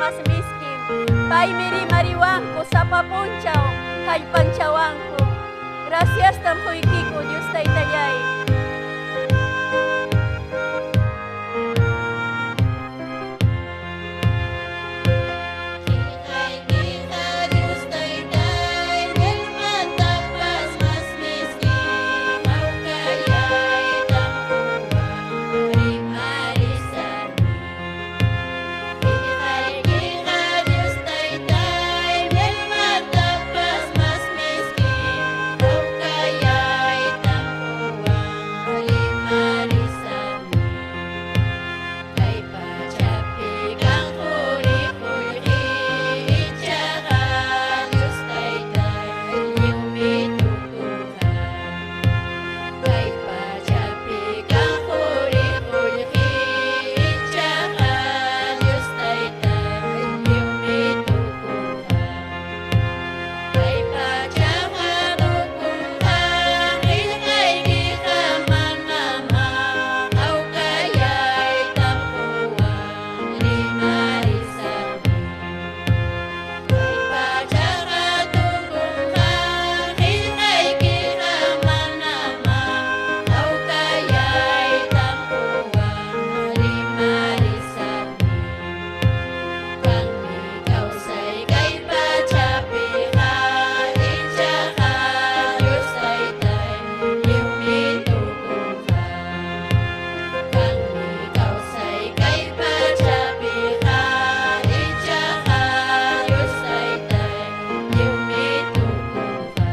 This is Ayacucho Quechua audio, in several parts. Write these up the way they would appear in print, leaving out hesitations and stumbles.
Mas miskim. Paymi rimariwanku sapa punchaw kallpanchawanku. Graciastam quykiku Dios Taytallay. Qillqaykiqa Dios Taytay mielmantapas mas miskim, hawkayaytam quwan rimarisaqmi. Qillqaykiqa Dios Taytay mielmantapas mas miskim, hawkayaytam quwan rimarisaqmi. Kay pachapi kan quri qullqi, ichaqa Dios Taytay lliwmi tukunqa. Kay pachapi kan quri qullqi, ichaqa Dios Taytay lliwmi tukunqa. Kay pachaqa tukunqa, qillqaykiqa manamá, hawkayaytam quwan rimarisaqmi. Kay pachaqa tukunqa, qillqaykiqa manamá, hawkayaytam quwan rimarisaqmi. Kanmi kawsay kay pachapiqa, ichaqa Dios Taytay lliwmi tukunqa. Kanmi kawsay kay pachapiqa, ichaqa Dios Taytay lliwmi tukunqa.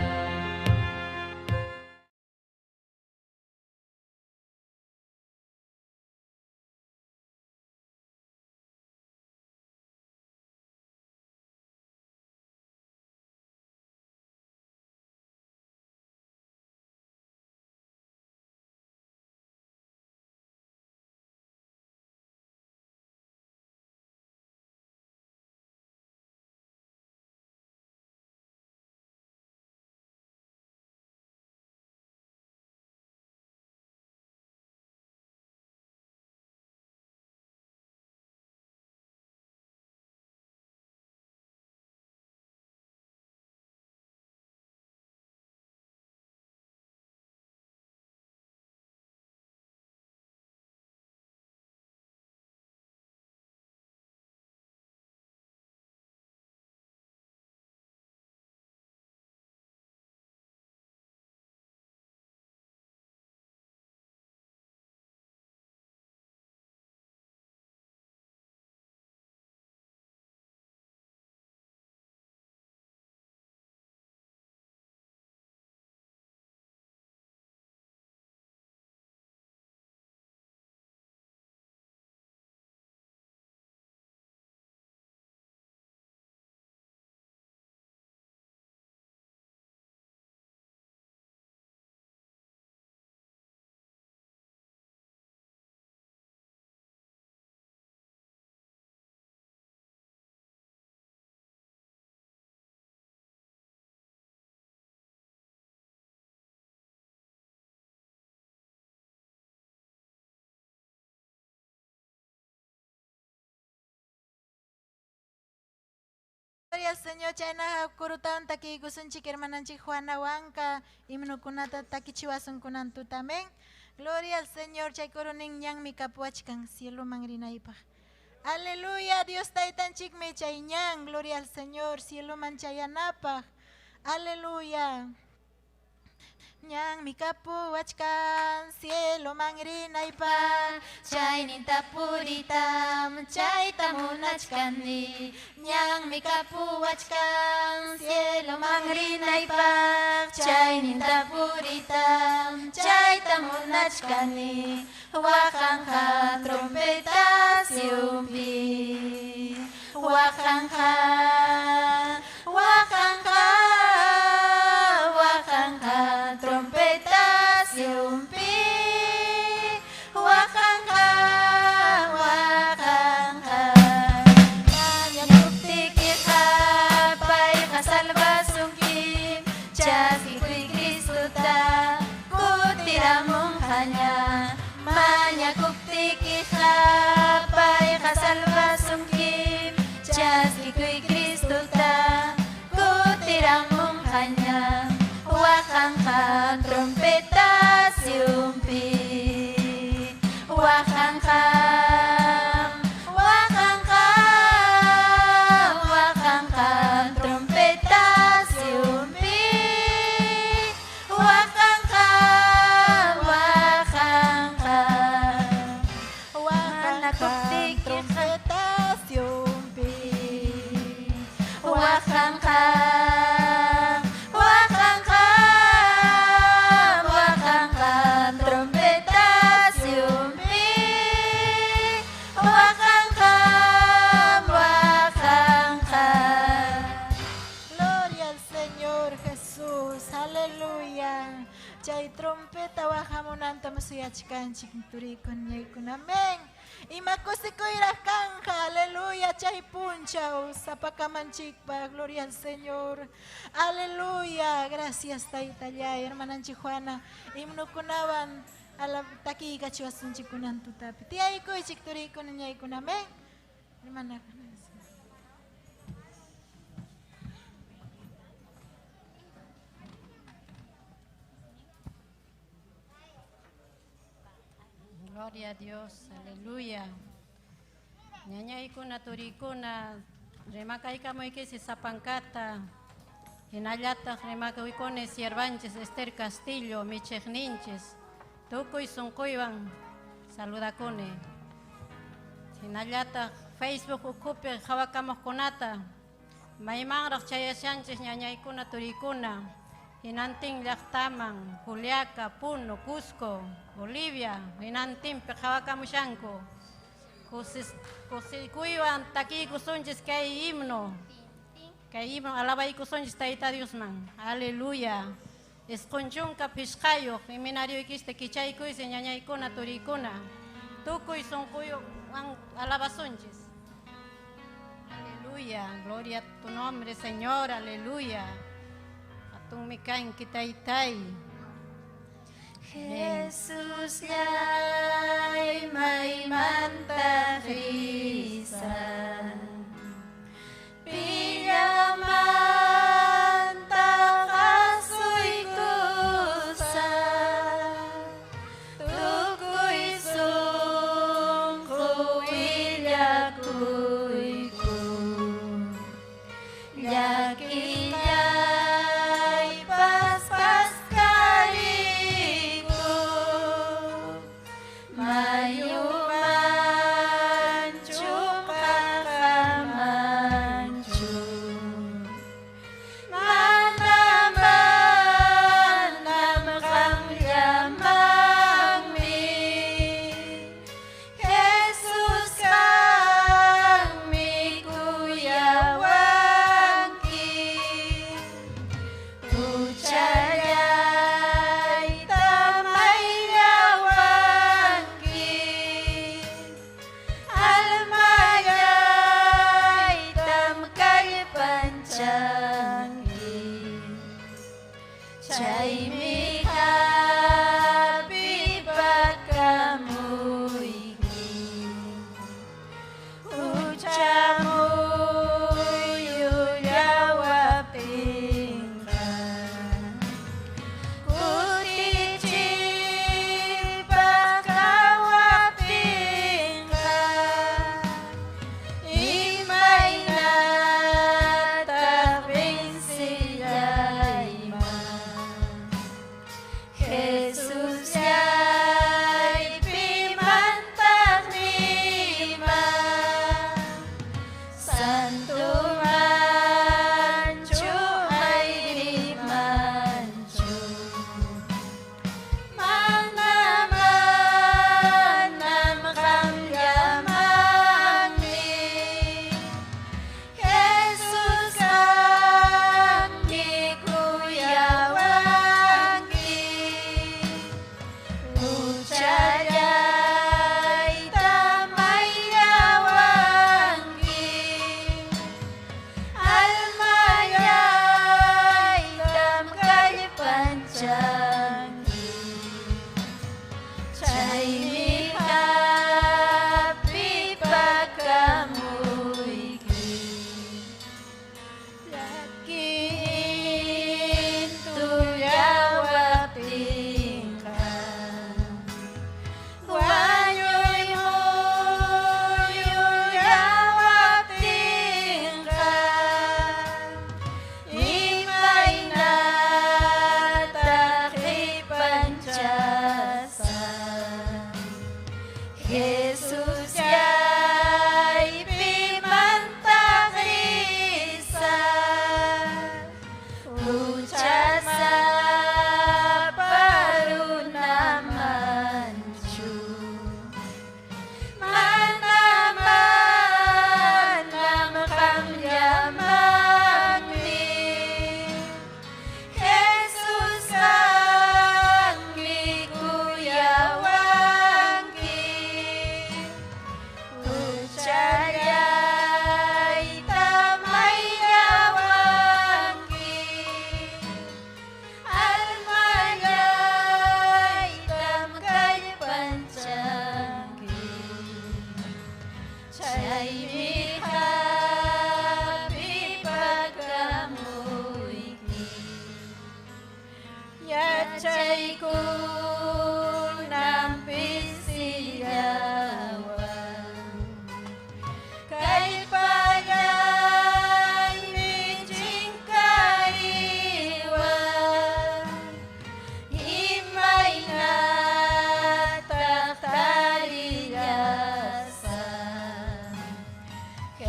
Gloria al Señor, chayna kurutawan takiykusunchik hermananchik Juana Huanca, himnokunata takichiwasunkunan tuta, amén. Gloria al Señor, chay kurunin ñanmi kapuwachkan cieloman rinaypaq. Aleluya, Dios taytanchikmi chay ñan, gloria al Señor, cieloman chayanapaq. Aleluya. Ñanmi kapuwachkan cieloman rinaypaq, chayninta puritam, chayta munachkani. Ñanmi kapuwachkan cieloman rinaypaq, chayninta puritam, chayta munachkani. Waqanqa trompeta siumpi, waqanqa, waqanqa, waqanqa trompeta siumpi, waqanqa, waqanqa. Mañakuptikiqa payqa salvasunki, chaskikuy Cristuta kutiramunqaña. Mañakuptikiqa payqa salvasunki, Chay trompeta waqamunantam suyachkanchik turikuna ñaykuna. Amén. Ima kusikuyraq kanja, aleluya, chay punchaw sapakamanchikpaq, gloria al Señor. Aleluya, gracias taytallay, hermananchik Juana, himnukunawan ala takiykachiwasunchikkunan tutapi. Tiyaykuychik turikuna ñaykuna, amén. Hermana. Gloria a Dios, aleluya. Ñañaykuna, turikuna, rimakaykamuykisi sapankata, hinallataq rimakuykuni siervanchis Esther Castillo, michiqninchis, tukuy sunquywan saludakuni. Hinallataq Facebook ukhupi qhawakamuqkunata, maymanraq chayashanchis ñañaykuna, turikuna, hinantin llaqtaman, Juliaca, Puno, Cusco, Bolivia, hinantinpi qhawakamushanku. Kusikuywan takiykusunchis kay himno alabaykusunchis Tayta Diosman. Aleluya. 95 iminarioykista kichaykuysi ñañaykuna, turikuna, tukuy sunquywan alabasunchis. Aleluya, gloria a tu nombre, Señor, aleluya. Hatunmi kanki taytay. Jesús llay maymanta risa pillamanta asuykusa tukuy sunqu willakuyku llakillay paspaskarinku mayuman chumqariku.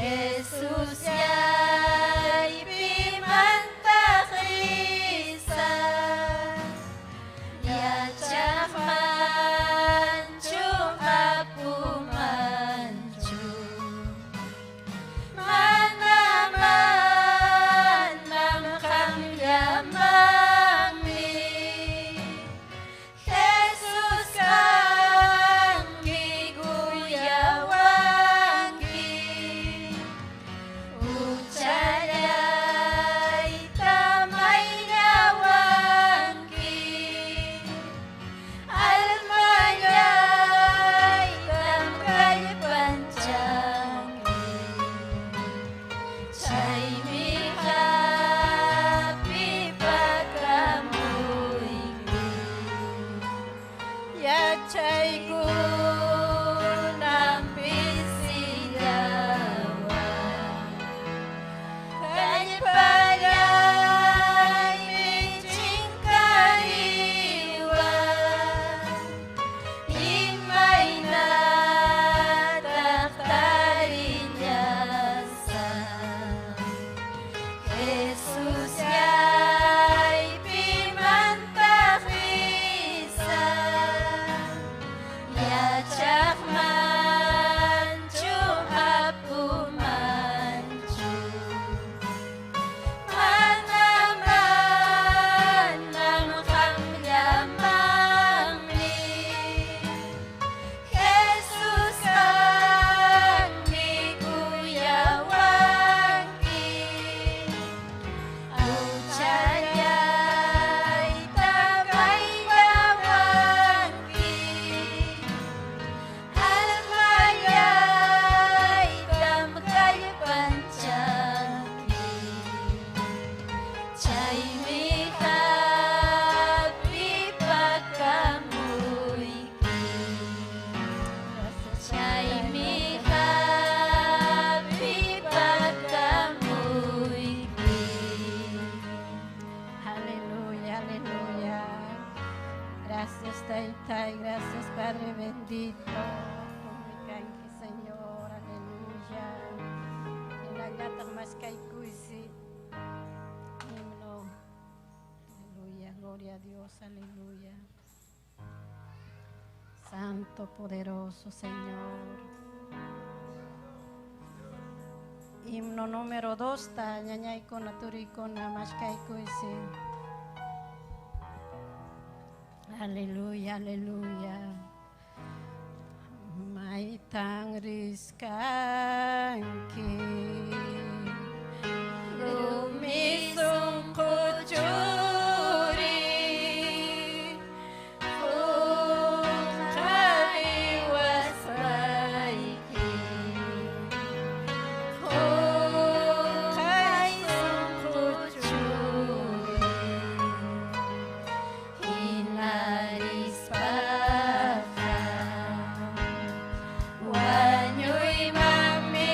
Jesus yay pimantaq risaq Yachaqmanchu apumanchu Mana manam qamllamanmi Jesus kanki kuyawanki Uchallayta mayllawanki Almallaytam kallpanchanki Chaymi hapipakamuyki Yachaykunam pisillawan Kallpallaymi chinkariwan Imaynataq tarillasaq Jesus yay pimantaq risaq Yachaqmanchu apumanchu Mana manam qamllamanmi Jesus kanmi kuyawanki Uchallayta mayllawanki Almallaytam kallpanchanki Chaymi hapipakamuyki Chaymi hapipakamuyki Aleluya, aleluya. Gracias, Taytay. Gracias, Padre bendito. Kanki, Señor. Aleluya. Hinallataq maskaykuysi. Himno. Aleluya, gloria a Dios. Aleluya. Santo, poderoso Señor. Himno número 2, ta ñañaykuna turikuna maskaykuysi. Aleluya, aleluya. Maytan riskanki. Rumi sunqu churi Qunqariwaspayki Qunqay sunqu churi Hinarispaqa Wañuymanmi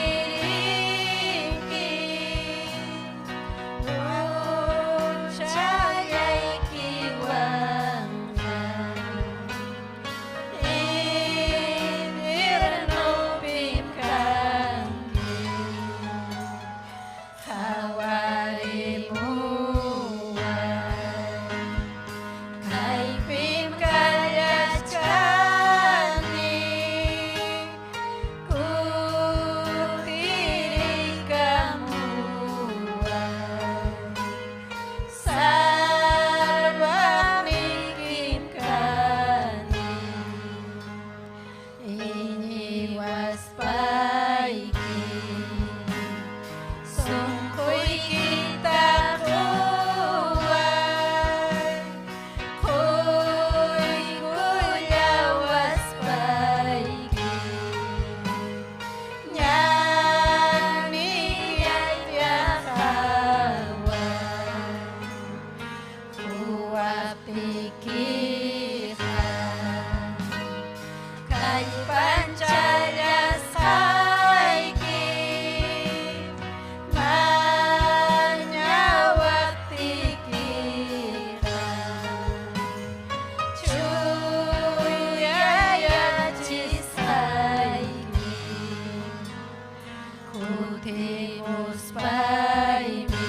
Kutimuspaymi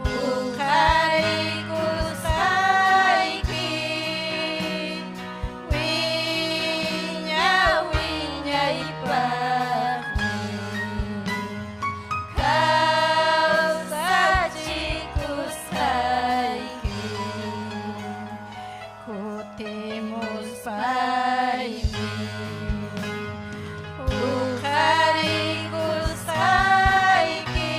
Uqarikusqayki Wiña wiñaypaqmi Kawsachikusqayki Kutimuspaymi Uqarikusqayki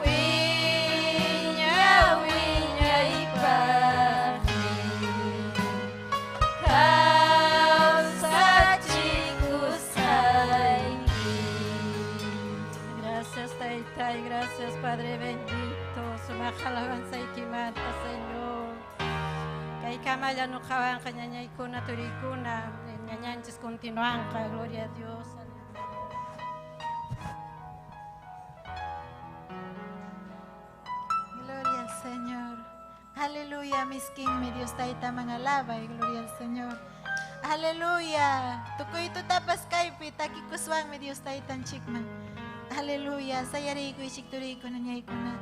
Wiña wiñaypaqmi Kawsachikusqayki. Gracias, Tayta, y gracias, Padre bendito. Sumaq alabanzaykimanta, Señor. Kaykamalla ñuqawanqa ñañaykuna, turiykuna, ñañanchis continuanqa, gloria a Dios. Gloria al Señor. Aleluya, miskin mi Dios taytaman alabay, gloria al Señor. Aleluya. Tukuy tutapas kaypi takikuswanmi Dios taytanchikman. Aleluya. Sayariykuy turiykuna ñañaykuna.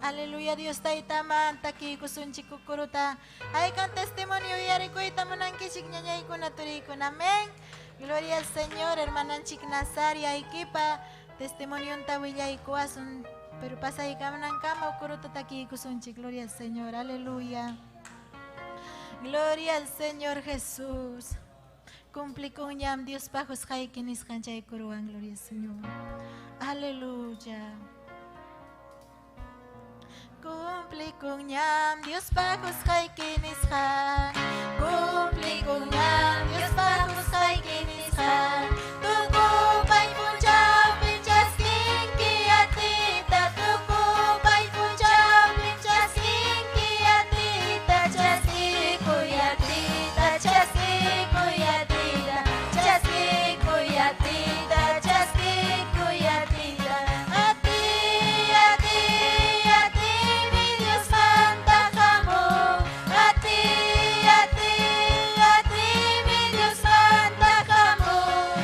Aleluya, Dios taytaman takiykusunchik kukuruta. Haykan testimonio uyarikuyta munankichik ñañaykuna turiykuna. Amén. Gloria al Señor, hermananchik Nazaria aykipa testimonionta willaykuwasun. Pero pasaykamunankama ukuruta takiykusunchik. Gloria al Señor. Aleluya. Gloria al Señor Jesús. Cumplikunñam Diospa qusqayki nisqan chay kuruwan. Gloria al Señor. Aleluya. Cumplikunñam Diospa qusqayki nisqan. Cumplikunñam Diospa qusqayki nisqan. Tukupay punchawpi chaskinki atiyta. Tukupay punchawpi chaskinki atiyta. Chaskikuy atiyta, chaskikuy atiyta, chaskikuy atiyta, chaskikuy atiyta. Atiy, atiy, atiymi Diosmanta hamun. Atiy, atiy, atiymi Diosmanta hamun.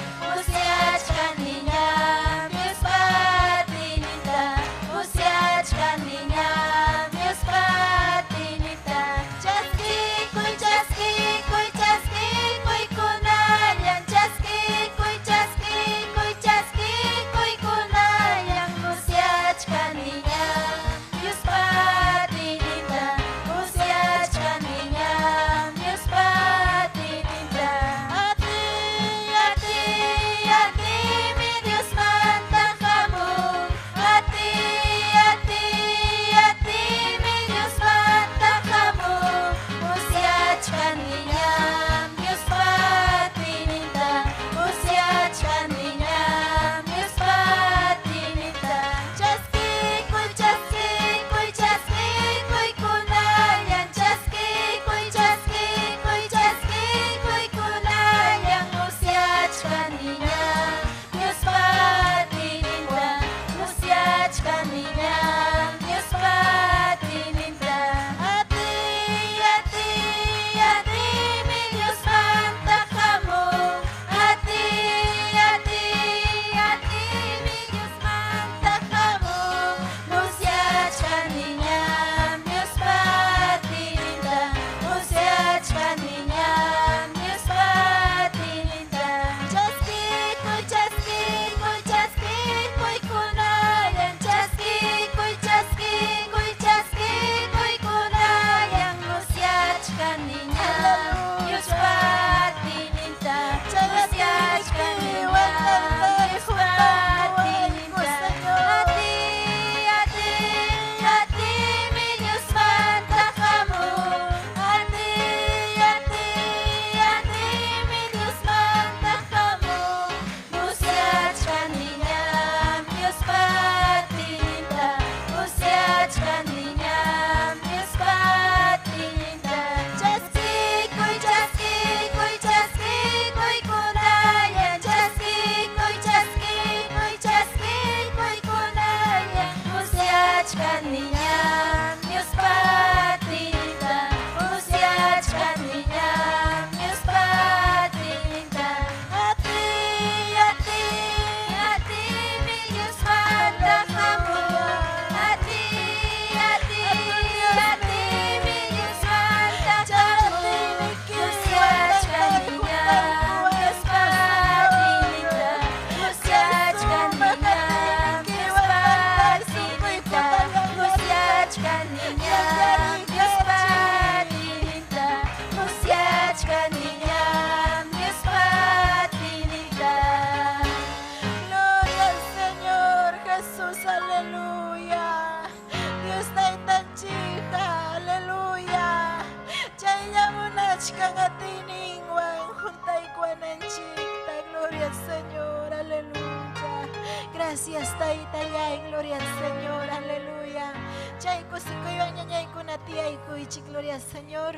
Gracias Taytallay, gloria al Señor, aleluya. Chay kusikuywan ñañaykuna tiyaykuychik, gloria al Señor.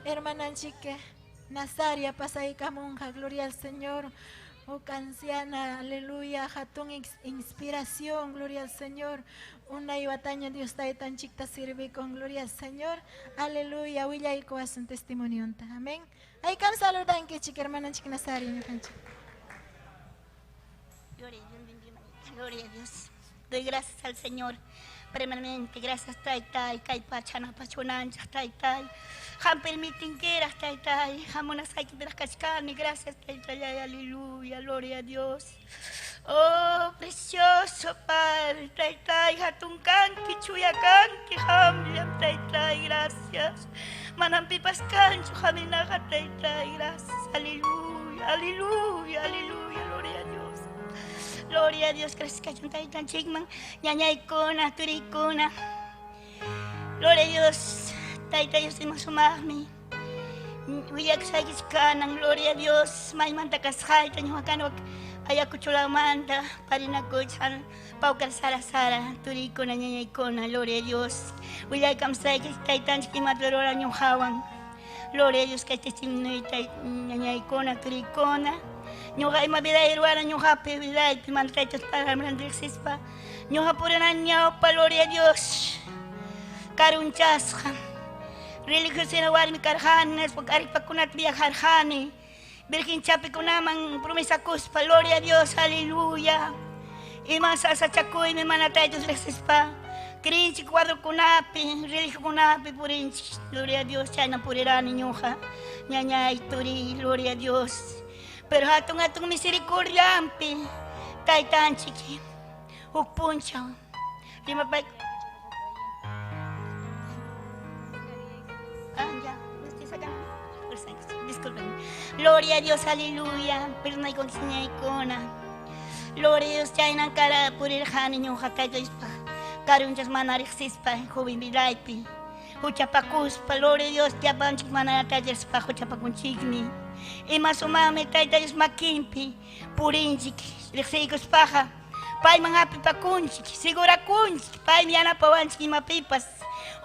Hermananchik Nazaria pasaykamunqa, gloria al Señor. Huk anciana, aleluya, hatun inspiración, gloria al Señor. Unay wataña Dios Taytanchikta sirvikun, gloria al Señor. Aleluya, willaykuwasun testimonionta. Amén. Haykam saludankichik, hermananchik Nazaria, ñuqanchik. Gloria a Dios, bendiga, gloria a Dios. Doy gracias al Señor. Primeramente, gracias Taytay, kay pacha napachunanchik Taytay. Qam permitinkiras Taytay, hamunasqaykipiraq kachkani, gracias Taytallay, aleluya, gloria a Dios. Oh, precioso Padre, Taytay, hatun kanki, chuya kanki, qamllam Taytay, gracias. Manam pipas kanchu qaminaqa Taytay, gracias, aleluya, aleluya, aleluya, gloria a Dios. Gloria a Dios, gracias kachun Taytanchikman, ñañaykuna, turiykuna. Gloria a Dios, Tayta Dios ima sumaqmi. Willakusqaykichik kanan, gloria a Dios, maymanta kasqayta ñuqa kani Ayacucholamanta, Parinacocha, Paucar Sara Sara, turiykuna, ñañaykuna, gloria a Dios. Willaykamsaykichik Taytanchik imata rura ñuqawan. Gloria a Dios, kay testimonioyta ñañaykuna, turiykuna. Ñuqa ima viday ruwana ñuqapi vidaypi mana Tayta Dios palabran riqsispa. Ñuqa purinani ñawpa, gloria a Dios. Karunchasqa. Religiosa warmi karqani, nispa k'aripakunata viajarqani. Virgen Chapikunaman promesakuspa, gloria a Dios, aleluya. Ima sasachakuymi mana Tayta Dios riqsispa. Creenchik cuadrokunapi, religiokunapi purinchik, gloria a Dios, chayna purirani ñuqa. Ñañay, turi, gloria a Dios. Pero hatun hatun misericordiampi, Taytanchik, huk punchaw. Rimapay. Ah, ya, me estoy sacando. Disculpen. Gloria a Dios, aleluya. Perdonaykunki ñañaykuna. Gloria a Dios, chaynan kara purirqani ñuqa Tayta Diospaq. Karunchas mana riqsispa joven vidaypi. Huchapakuspa, gloria a Dios, llapanchik mana Tayta Diospaq huchapakunchikmi. Ima sumaqmi Tayta Dios makinpi purinchik riqsiykuspaqa. Payman hapipakunchik, sigurakunchik, paymi yanapawanchik imapipas.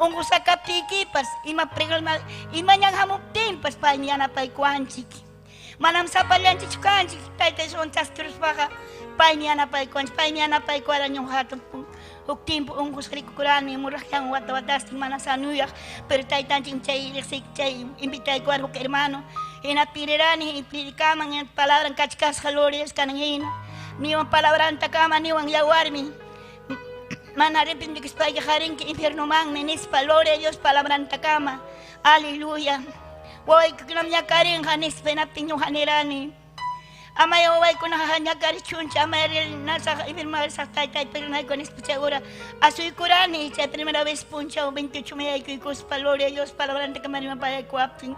Unqusqa kaptiykipas, ima problema, ima ñan hamuptinpas paymi yanapaykuwanchik. Manam sapallanchikchu kanchik, Tayta Dioswan chaskiruspaqa paymi yanapaykuwanchik, paymi yanapaykuwara ñuqa hatun huk tiempo unqusqa rikukurani, muraqyan wata watastin mana sanuyaq, pero Taytanchik chay riqsiyki chay invitaykuwara huk hermano. Hina pirirani, predikaman, hina palabran kachkasqa, gloria a Dios kanan hina. Niwan palabrantakama, niwan yawarmi. Mana arrepentikuspayki qarinki infiernomanmi nispa, gloria a Dios palabrantakama. Aleluya. Wawaykikunam ñakarinqa nispa hinaptin ñuqa nirani. Amay wawaykunaqa ñakarichuncha, amay nasaq infiernoman risaq taytay perdonayku nispa chay hora asuykurani chay primera vez punchaw 28 mi yaykuykuspa, gloria a Dios palabrantakama rimapayaykuwaptin.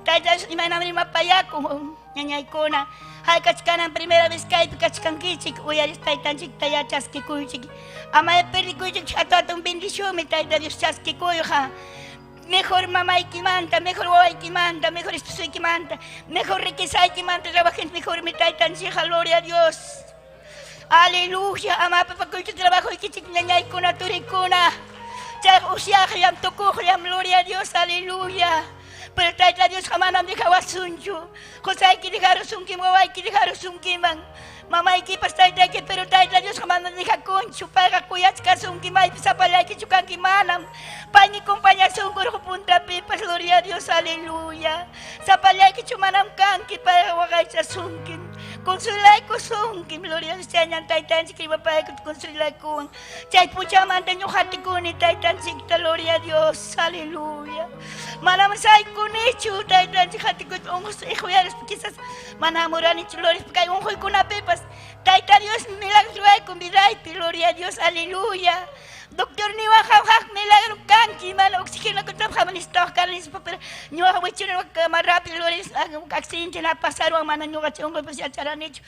Tayta Dios imaynam rimapayakun ñañaykuna. Haykachkanan primera vez kaypi kachkankichik, uyaris Taytanchikta ya chaskikuychik. Amay perdikuychik hatun hatun bendicionmi Tayta Dios chaskikuyqa. Mejor mamaykimanta, mejor wawaykimanta, mejor esposoykimanta, mejor riquezaykimanta trabajen mejormi Taytanchikqa, gloria a Dios. Aleluya, ama papakuychu trabajoykichik ñañaykuna, turikuna. Chay usyaqllam, tukuqllam, gloria a Dios, aleluya. Pero Tayta Diosqa manam dejawasunchu. Qusayki dejarusunkiman, wawayki dejarusunkiman. Mamaykipas taytayki, pero Tayta Diosqa manam dejakunchu. Payqa kuyachkasunki, maypi sapallaykichu kanki manam. Paymi compañasunku urqu puntapipas, gloria a Dios, aleluya. Sapallaykichu manam kanki, payqa waqaychasunkim. Consuelaykusunkim, gloria a Dios, chayñan Taytanchik rimapayakut consuelaykuwan. Chay puchamanta ñuqatikuni Taytanchikta, gloria a Dios, aleluya. Manam saykunichu Taytanchik hatikuyta unqusqa hijuyarispa quizás mana hamuranichu, gloria, kay unquykunapipas Tayta Dios milagro ruwaykun vidaypi, gloria a Dios, aleluya. Doctor niwan qam milagro kanki, mana oxígeno qam necesitawaq karani nispa, pero ñuqa wichuni más rápido, gloria, accidente na pasarwan mana ñuqa chay unquypas yacharanichu.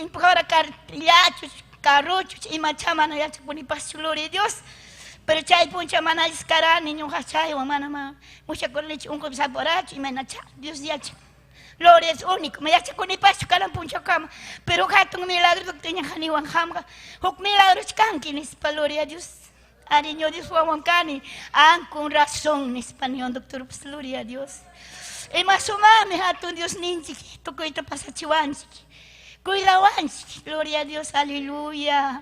Empujadora carrillachu, carruchu, imacha mana yachakunipaschu, gloria a Dios. Pero chay puncha mana karani ñuqa chaywan mana musyakuranichu unquypas aparachu, imaynacha Dios yacha. Gloria es único. Me yachakunipaschu kanan punchawkama. Pero hatun milagro doctor ñaqaniwan qamqa. Huk milagro kanki nispa, gloria a Dios. Ari ño Dios wawan kani. An con razón nispa niwan doctor, pues gloria a Dios. Ima sumaqmi hatun Dios ninchik tukuyta pasachiwanchik. Cuidawanchik. Gloria a Dios, aleluya.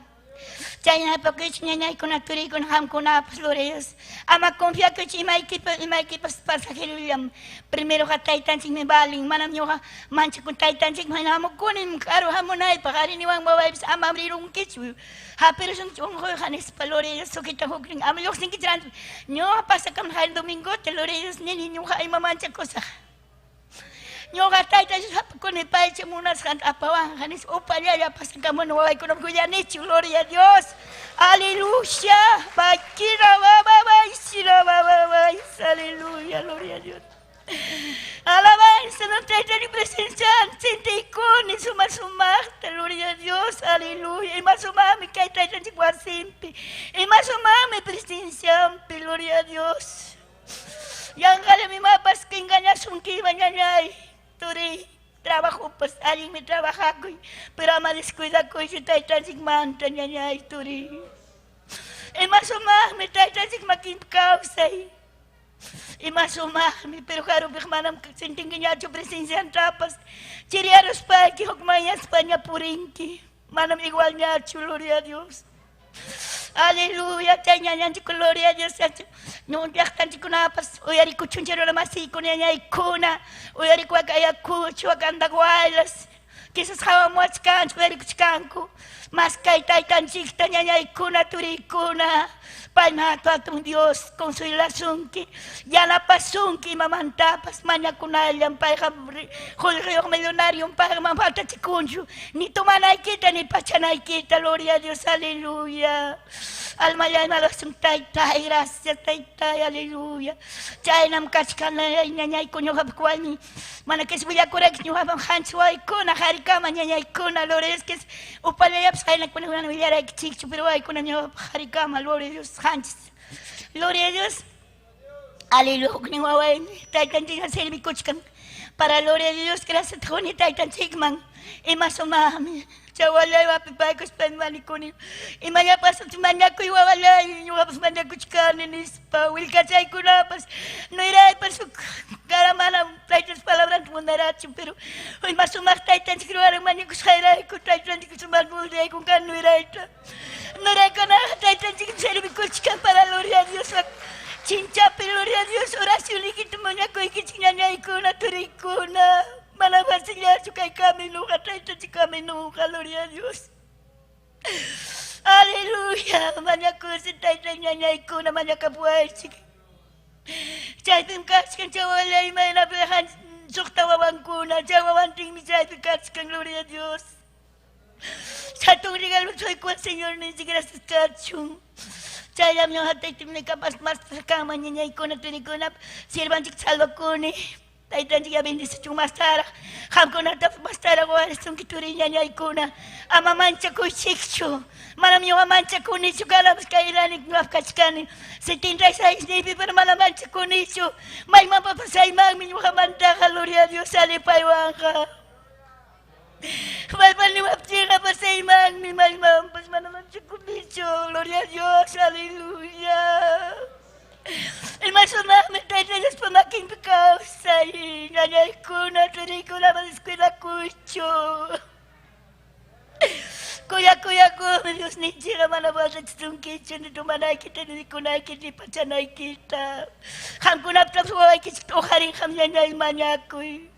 Chaynapakuychik ñañaykuna turiykuna qamkunapas, gloria a Dios. Ama confiakuychik imaykipas imaykipas pasajerollam. Primero qa taytanchikmi valin, manam ñuqa manchakun taytanchikman hamukunim karu hamunaypaq ari niwan wawaypas ama rirunkichu. Hapirusunkichu unquyqa nispa, gloria a Dios, sukita huknin ama lluqsinkichu ranti. Ñuqa pasakamun hay domingota, gloria a Dios, nini ñuqa ima manchakusaq. Ñuqa tayta Dios hapikuni paycha munasqanta apawanqa nispa upallalla pasakamuni wawaykunam kuyanichu, gloria a Dios. Aleluya. Bakira baba baba aleluya, gloria a Dios. Alabanza, no tayta ni presencia, sintiykuni suma sumaqta, gloria a Dios, aleluya. Ima sumaqmi kay taytanchik wasinpi, ima sumaqmi presencianpi, gloria a Dios. Yanqallam imapas engañasunkiman ñañay, turiy, trabajopas allinmi trabajakuy, pero ama descuidakuychu taytanchikmanta ñañay, turiy. Ima sumaqmi taytanchik makinpi kawsay. Ima sumaqmi, pero karupiq manam sintinkiñachu presenciantapas. Chiriyaruspayki hukmanyaspaña purinki. Manam igualñachu, gloria a Dios. Aleluya, chay ñañanchik, gloria a Dios. No llaqtanchikkunapas uyarikuchunchik runa masiykuna ñañaykuna, uyarikuwak Ayacucho, Andahuaylas, quizás hawamuwachkanchik uyarikuchkanku. Mas kay taytanchikta ñañaykuna turiykuna, paymi hatun Dios consuelasunki, yanapasunki imamantapas mañakunallam payqa qullqiyuq millonario payqa mana faltachikunchu ni tomanaykita ni pachanaykita, gloria a Dios, aleluya. Almallaymi alabasun taytay, gracias taytay, aleluya. Chaynam kachkan ñañayku ñuqapaq warmi, mana que willakurayki ñuqapaq qanchis wawaykuna qarikama ñañaykuna, gloria a Dios, que upallallapas qaynakuna mana willaraykichikchu, pero wawaykuna ñuqapaq qarikama, gloria a Dios, qanchis. Gloria a Dios. Aleluya, huknin wawaymi taytanchikman servikuchkan. Para gloria de Dios, gracias quni taytanchikman. Ima sumaqmi. Chawallay hapipaykuspaymi manikuni. Imallapas mañakuy wawallay, ñuqapas mañakuchkani nispa, willkachaykunapas niraypas cara manam taytas palabranta munarachu, pero ima sumaq taytanchik ruwaran mañakusqayrayku, taytanchik sumaq munaykun kan nirayta. Niraykunaqa taytanchik servikuchkan para gloria a Dios. Chinchapi, gloria a Dios, oracionniykita mañakuykichik ñañaykuna, turiykuna. Mana facillachu kay caminuqa, taytanchik caminuqa, gloria a Dios. Aleluya, mañakusi tayta ñañaykuna mañakapuwaychik. Chaypim kachkan chawallay imaynapi suqta wawankuna, chay wawantinmi chaypi kachkan, gloria a Dios. Hatun regalo quykuwan Señor ninchik, gracias kachun. Chayllam ñuqa taytaymi kapas mas kanman ñañaykuna, turiykuna, siervanchik salvakuni. Taytanchik ya bendecichun mastaraq, qamkunatapas mastaraq warisunki turiy ñañaykuna. Ama manchakuychikchu. Manam ñuqa manchakunichu, kanapas kayrani ñuqap kachkani. 76 niypi, pero mana manchakunichu. Maymanpas pasaymanmi ñuqamantaqa, gloria a Dios, sale paywanqa. Mayman niwaptinqa pasaymanmi, maymanpas mana manchakunichu, gloria a Dios, aleluya. Ima sumaqmi Tayta Diospa makinpi kawsay, ñañaykuna, turiykuna, ama descuidakuychu. Kuyakuyakuqmi Diosninchikqa mana faltachisunkichu ni tomanaykita, ni mikunaykita, ni pachanaykita. Qamkunaptapas wawaykichikta uqarinqam ñañay mañakuy.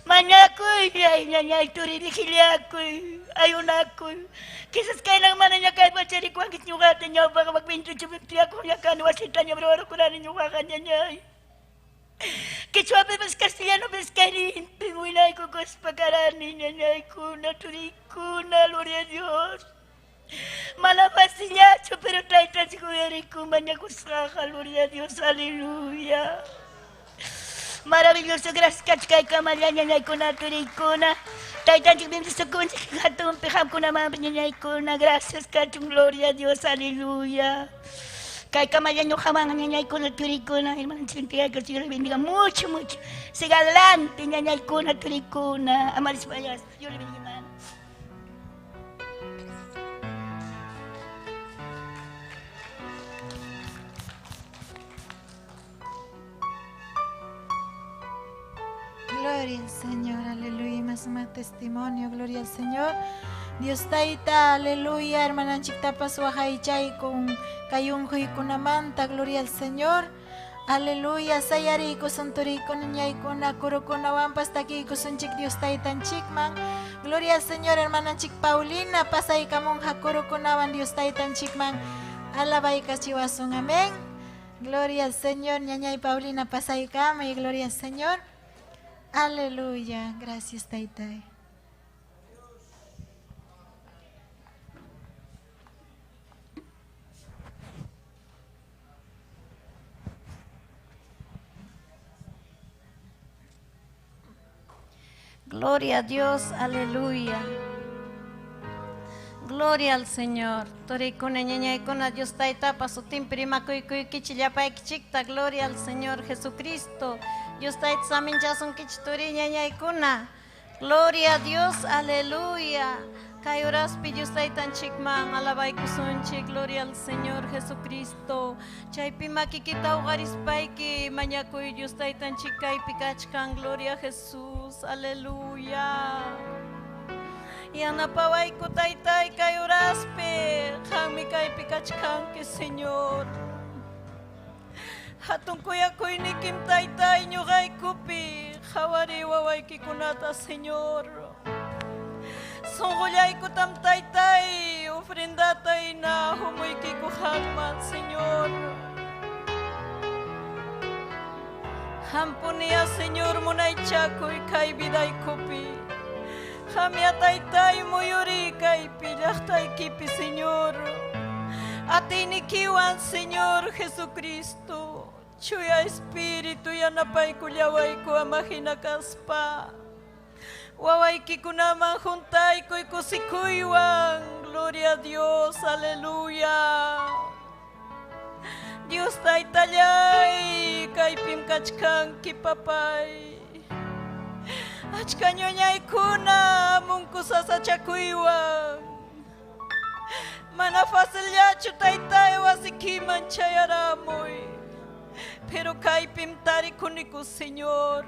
Mañakuy, ay ñañay turi vigiliakuy, ayunakuy. Quizás kaynan manaña kay pacharikuwanki ñuqata ñawpaq 28 tiyakuqña kani wasitaña ruwarukurani ñuqaqa ñañay. Quechuapipas castellanopipas kayninpi wilaykukuspa karani ñañaykuna, turiykuna, gloria a Dios. Mana facillachu, pero taytanchik uyarikun mañakusqaqa, gloria a Dios, aleluya. Maravilloso, gracias kachkaykamalla ñañaykuna, turiykuna. Taytanchik bendisukunchik hatunpi qamkunamanpas ñañaykuna. Gracias kachun, gloria a Dios, aleluya. Kay kamalla ñuqawan ñañaykuna turikuna, hermana Santiago, Señor le bendiga mucho, mucho. Siga adelante, ñañaykuna turikuna. Amaris Vallas, Dios le bendiga, hermano. Gloria al Señor, aleluya. Más más testimonio, gloria al Señor. Dios taita, aleluya, hermananchiktapas waqaychay con kay unquykunamanta, gloria al Señor. Aleluya, sayariykusun turikuna ñaykuna kurukunawanpas takiykusunchik Dios taytanchikman. Gloria al Señor, hermananchik Paulina, pasaykamunqa kurukunawan Dios taytanchikman. Alabaykachiwasun, amén. Gloria al Señor, ñañay Paulina, pasaykamuy, gloria al Señor. Aleluya, gracias taytay. Gloria a Dios, aleluya. Gloria al Señor. Turikuna ñañaykuna Dios taytapa sutinpi rimakuykuykichik llapaykichikta. Gloria al Señor Jesucristo. Dios tayta saminchasunkichik turi ñañaykuna. Gloria a Dios, aleluya. Kay horaspi Dios taytanchikman alabaykusunchik. Gloria al Señor Jesucristo. Chaypi makikita uqarispayki mañakuy Dios taytanchik kaypi kachkan. Gloria a Jesús, aleluya. Yanapawayku taytay kay horaspi, qammi kaypi kachkanki, Señor. Hatun kuyakuynikim taytay ñuqaykupi, qhawariy wawaykikunata, Señor. Sunqullaykutam taytay ofrendata hina humuykiku qamman, Señor. Qampuniya, Señor, munaychakuy kay vidaykupi. Qamya taytay muyuriy kaypi llaqtaykipi, Señor. Atiynikiwan, Señor Jesucristo. Chuya Espíritu yanapaykullawayku ama hina kaspa. Wawaykikunaman juntaykuy kusikuywan. Gloria a Dios, aleluya. Dios taytallay, kaypim kachkanki papay. Achka ñañaykuna munku sasachakuywan. Mana facillachu taytay wasikiman chayaramuy. Pero kaypim tarikuniku, Señor.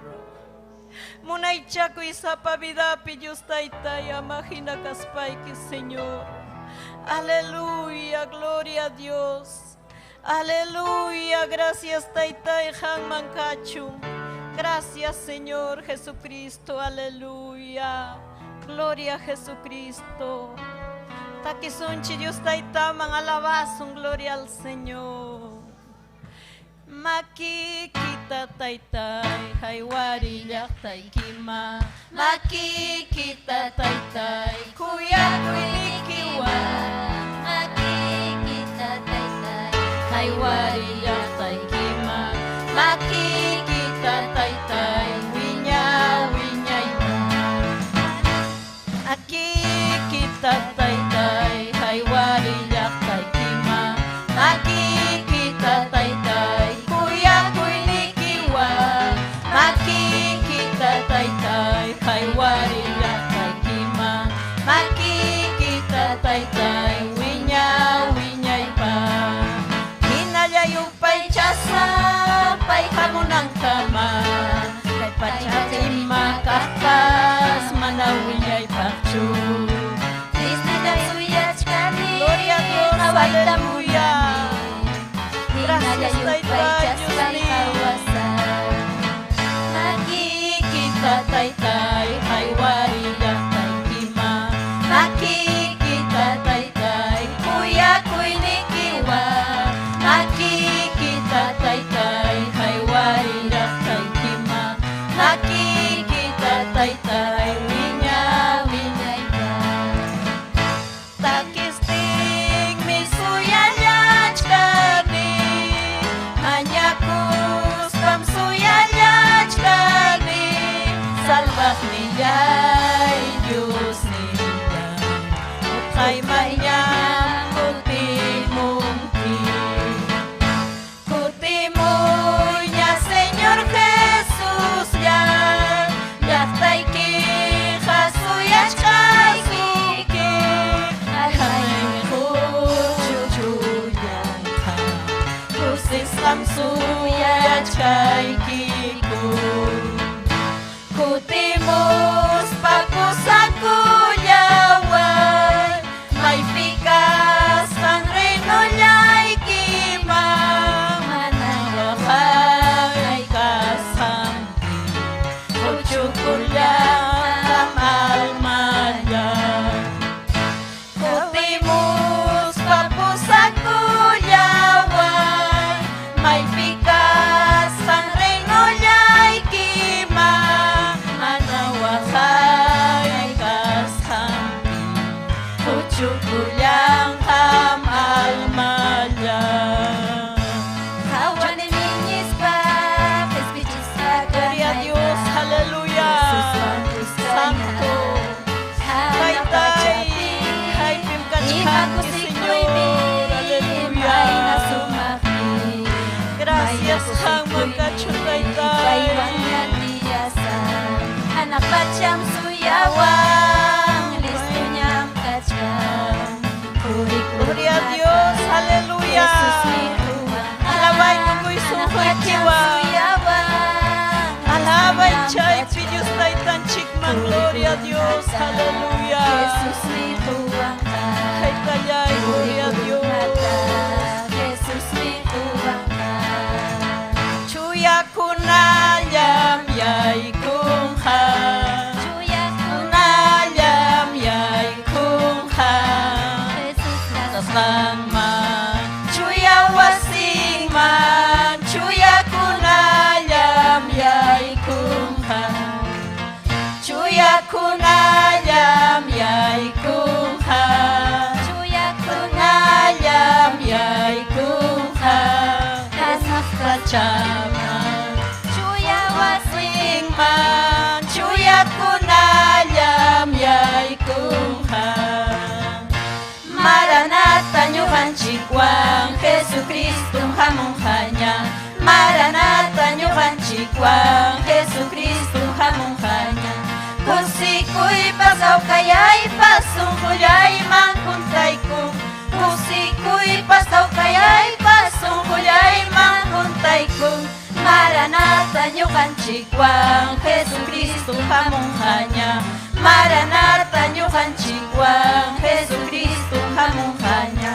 Munaychakuy sapa vidapi Dios taytay ama hina kaspayki, Señor. Aleluya, gloria a Dios. Aleluya, gracias taytay qamman kachun. Gracias, Señor Jesucristo, aleluya. Gloria a Jesucristo. Takisunchik Dios taytaman alabasun, gloria al Señor. Makikita taytay haywari llaqtaykiman. Makikita taytay kuyakuynikiwan. Makikita taytay haywari llaqtaykiman. Makikita taytay wiña wiñaypaq. Makikita taytay haywari llaqtaykiman. Makikita taytay kuyakuynikiwan. Makikita taytay haywari llaqtaykiman. Makikita taytay wiña wiñaypaq. Hinalla yupaychasaq pay hamunankama. Kay pachapi ima kaqpas mana wiñaypaqchu. Tristina suyachkani Gloria a Dios, qawayta aleluya. munani. Gracias, Hinalla Tayta, yupaychaspay Dios mío. qawasaq. Makikita taytay haywari llaqtaykiman. Makikita taytay kuyakuynikiwan. Makikita taytay haywari llaqtaykiman. Makikita taytay wiña wiñaypaq. Takistinmi suyallachkani, mañakuspam suyallachkani, salvaqnillay Diosnillay, utqaymanñam kutimunki. Kusisqam suyachkaykiku. Kutimuspa pusakullaway, maypi kasqan reinollaykiman. Mana waqay kasqanpi, puchukullanqam almallay. Kutimuspa pusakullaway, maypi kasqan reinollaykiman. Mana waqay kasqanpi, puchukullanqam almallay. Qhawani niñispa qhispichisqa Gloria a Dios, aleluya. Santo. Taytay, kaypim kachkanki, Señor. Aleluya. Gracias, qamman kachun, Taytay. Hanaq pacham suyawan, listoñam kachkan. Gloria a Dios, aleluya. Alabay tukuy sunquykiwan. Alabay chaypi Dios Taytanchikman, gloria a Dios, aleluya. Taytallay, gloria a Dios. Chuyakunallam yaykunqa. Kunallam yaykunqa. Kasqanman, chuya wasinman, chuyakunallam yaykunqa. Chuyakunallam yaykunqa. Kunallam yaykunqa. Pachaman, Chuya wasinman, chuyakunallam yaykunqa. Maranata ñuqanchikwan, Jesucristum hamunqaña. Maranata ñuqanchikwan, Jesucristum hamunqaña. Kusikuypas hawkayaypas sunqullayman juntaykun. Kusikuypas hawkayaypas sunqullayman juntaykun. Maranata ñuqanchikwan, Jesucristum hamunqaña. Maranata ñuqanchikwan, Jesucristum hamunqaña.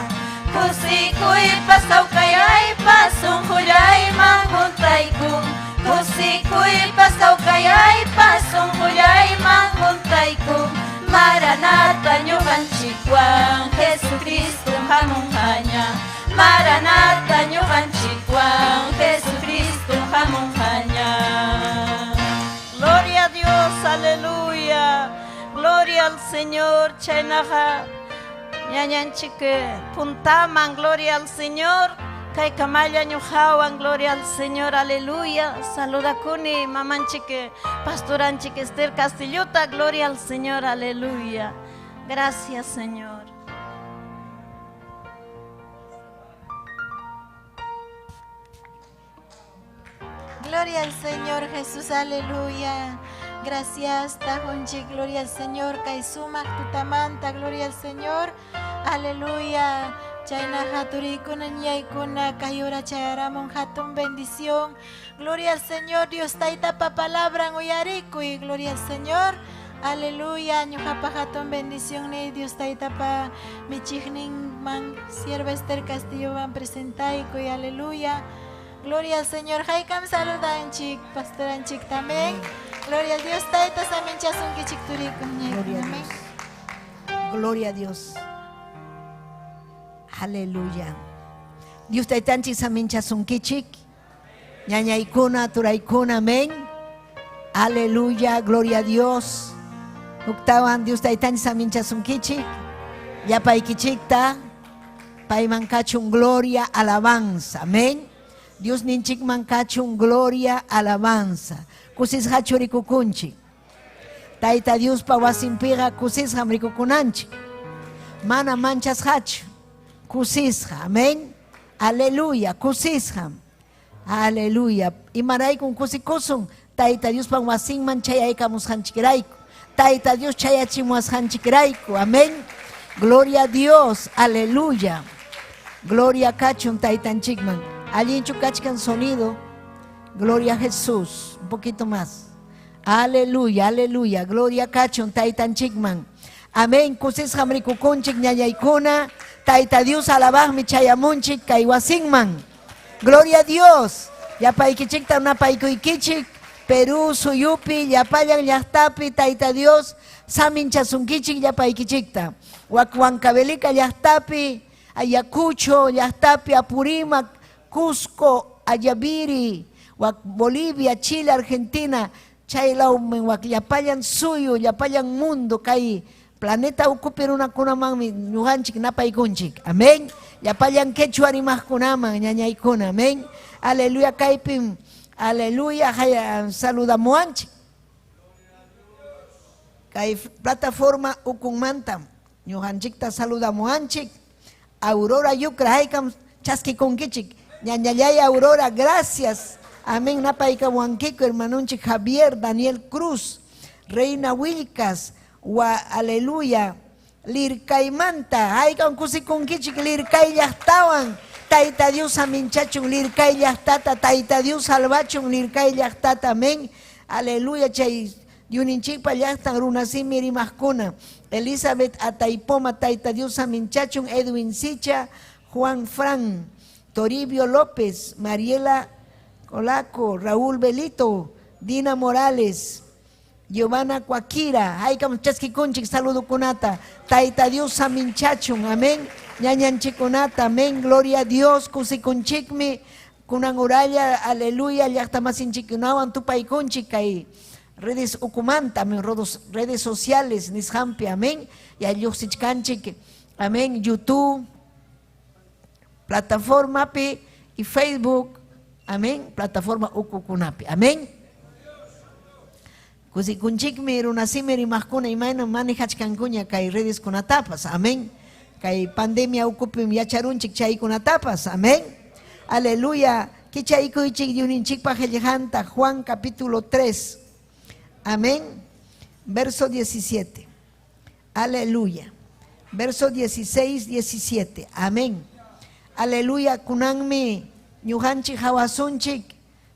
Kusikuypas hawkayaypas sunqullayman juntaykun. Kusikuypas hawkayaypas sunqullayman juntaykun. Maranata ñuqanchikwan, Jesucristum hamunqaña. Maranata ñuqanchikwan, Jesucristum hamunqaña. Gloria a Dios, aleluya. Gloria al Señor, chaynaqa ñañanchik puntaman, gloria al Señor. Kaykamalla ñuqawan, gloria al Señor, aleluya. Saludakuni mamanchik pastoranchik Esther Castillota, gloria al Señor, aleluya. Gracias, Señor. Gloria al Señor Jesús, aleluya. Gracias, Tajunchi, gloria al Señor. Kay sumaq tutamanta, gloria al Señor. Aleluya. Chayna haturikuna ñaykuna kayura chayaramun hatun bendición. Gloria al Señor, Dios taytapa palabran uyarikuy. Gloria al Señor. Aleluya, ñuqapa hatun bendición ni Dios taytapa michiqninman sierva Esther Castillo van presentaykuy. Aleluya. Gloria al Señor. Haykam saludanchik, pastoranchik también. Gloria al Dios tayta saminchasunkichik turikum Gloria a amén. Dios. Gloria a Dios. Aleluya. Dios taytanchik saminchasunkichik. Ñañaykuna, turaykuna, amén. Aleluya, gloria a Dios. Huktawan Dios taytanchik saminchasunkichik. Llapaykichikta. Payman kachun gloria, alabanza. Amén. Dios ninchikman kachun gloria, alabanza. Kusisqachu rikukunchik. Tayta Diospa wasinpiqa kusisqam rikukunanchik. Mana manchasqachu. Kusisqa, amén. Aleluya, kusisqam. Aleluya. Imaraykun kusikusun Tayta Diospa wasinman chayaykamusqanchikrayku. Tayta Dios chayachimuwasqanchikrayku. Amén. Gloria a Dios. Aleluya. Gloria kachun taytanchikman. Allinchu kachkan sonido. Gloria a Jesús. Un poquito más. Aleluya, aleluya. Gloria kachun taytanchikman. Amén. Kusisqam rikukunchik ñañaykuna. Tayta Dios alabaqmi chayamunchik kay wasinman. Gloria a Dios. Llapaykichikta napaykuykichik. Perú suyupi, llapallan llaqtapi, Tayta Dios saminchasunkichik llapaykichikta. Wak Huancavelica llaqtapi, Ayacucho llaqtapi, Apurímac, Cusco, Ayaviri, wak Bolivia, Chile, Argentina, chaylawmi wak llapallan suyu, llapallan mundo kay planeta ukupi runakunamanmi ñuqanchik napaykunchik. Amén. Llapallan quechua rimaqkunaman, ñañaykuna. Amén. Aleluya, kaypim. Aleluya, saludamuwanchik. Kay plataforma ukunmantam ñuqanchikta saludamuwanchik. Aurora Yucra, haykam chaskikunkichik. Ñañallay Aurora, gracias. Amén, napaykamuwankiku hermanunchik Javier Daniel Cruz, Reina Wilcas, wa aleluya, Lirkaymanta, haykam kusikunkichik Lirkay llaqtawan. Tayta Dios aminchachun Lirkay llaqtata, Tayta Dios salvachun Lirkay llaqtata, amén. Aleluya, chay Dyuninchikpa llaqtan runasimi rimaqkuna. Elizabeth Ataypoma, Tayta Dios aminchachun, Edwin Sicha, Juan Fran, Toribio López, Mariela Colaco, Raúl Belito, Dina Morales, Giovanna Cuaquira, haykam chaskikunchik saludukunata, Tayta Dios aminchachun, amén. Ñañanchikunata, amén, gloria a Dios, kusikunchikmi, kunan uralla, aleluya, llaqtamasinchikunawan tupaykunchik kay redes ukumanta, amén, redes sociales, nisqampi, amén, ya lluqsichkanchik, amén, YouTube, plataformapi y Facebook, amén, plataforma ukukunapi, amén. Kusikunchikmi runasimi rimaqkuna imayna manejachkankuña kay redes kunatapas, amén. Kay pandemia ukupim yacharunchik chaykunatapas, amén. Aleluya. Kichaykuychik Dyuninchikpa qillqanta, Juan capítulo 3, amén, verso 17. Aleluya. Verso 16, 17. Amén. Aleluya. Kunanmi ñuqanchik hawasunchik,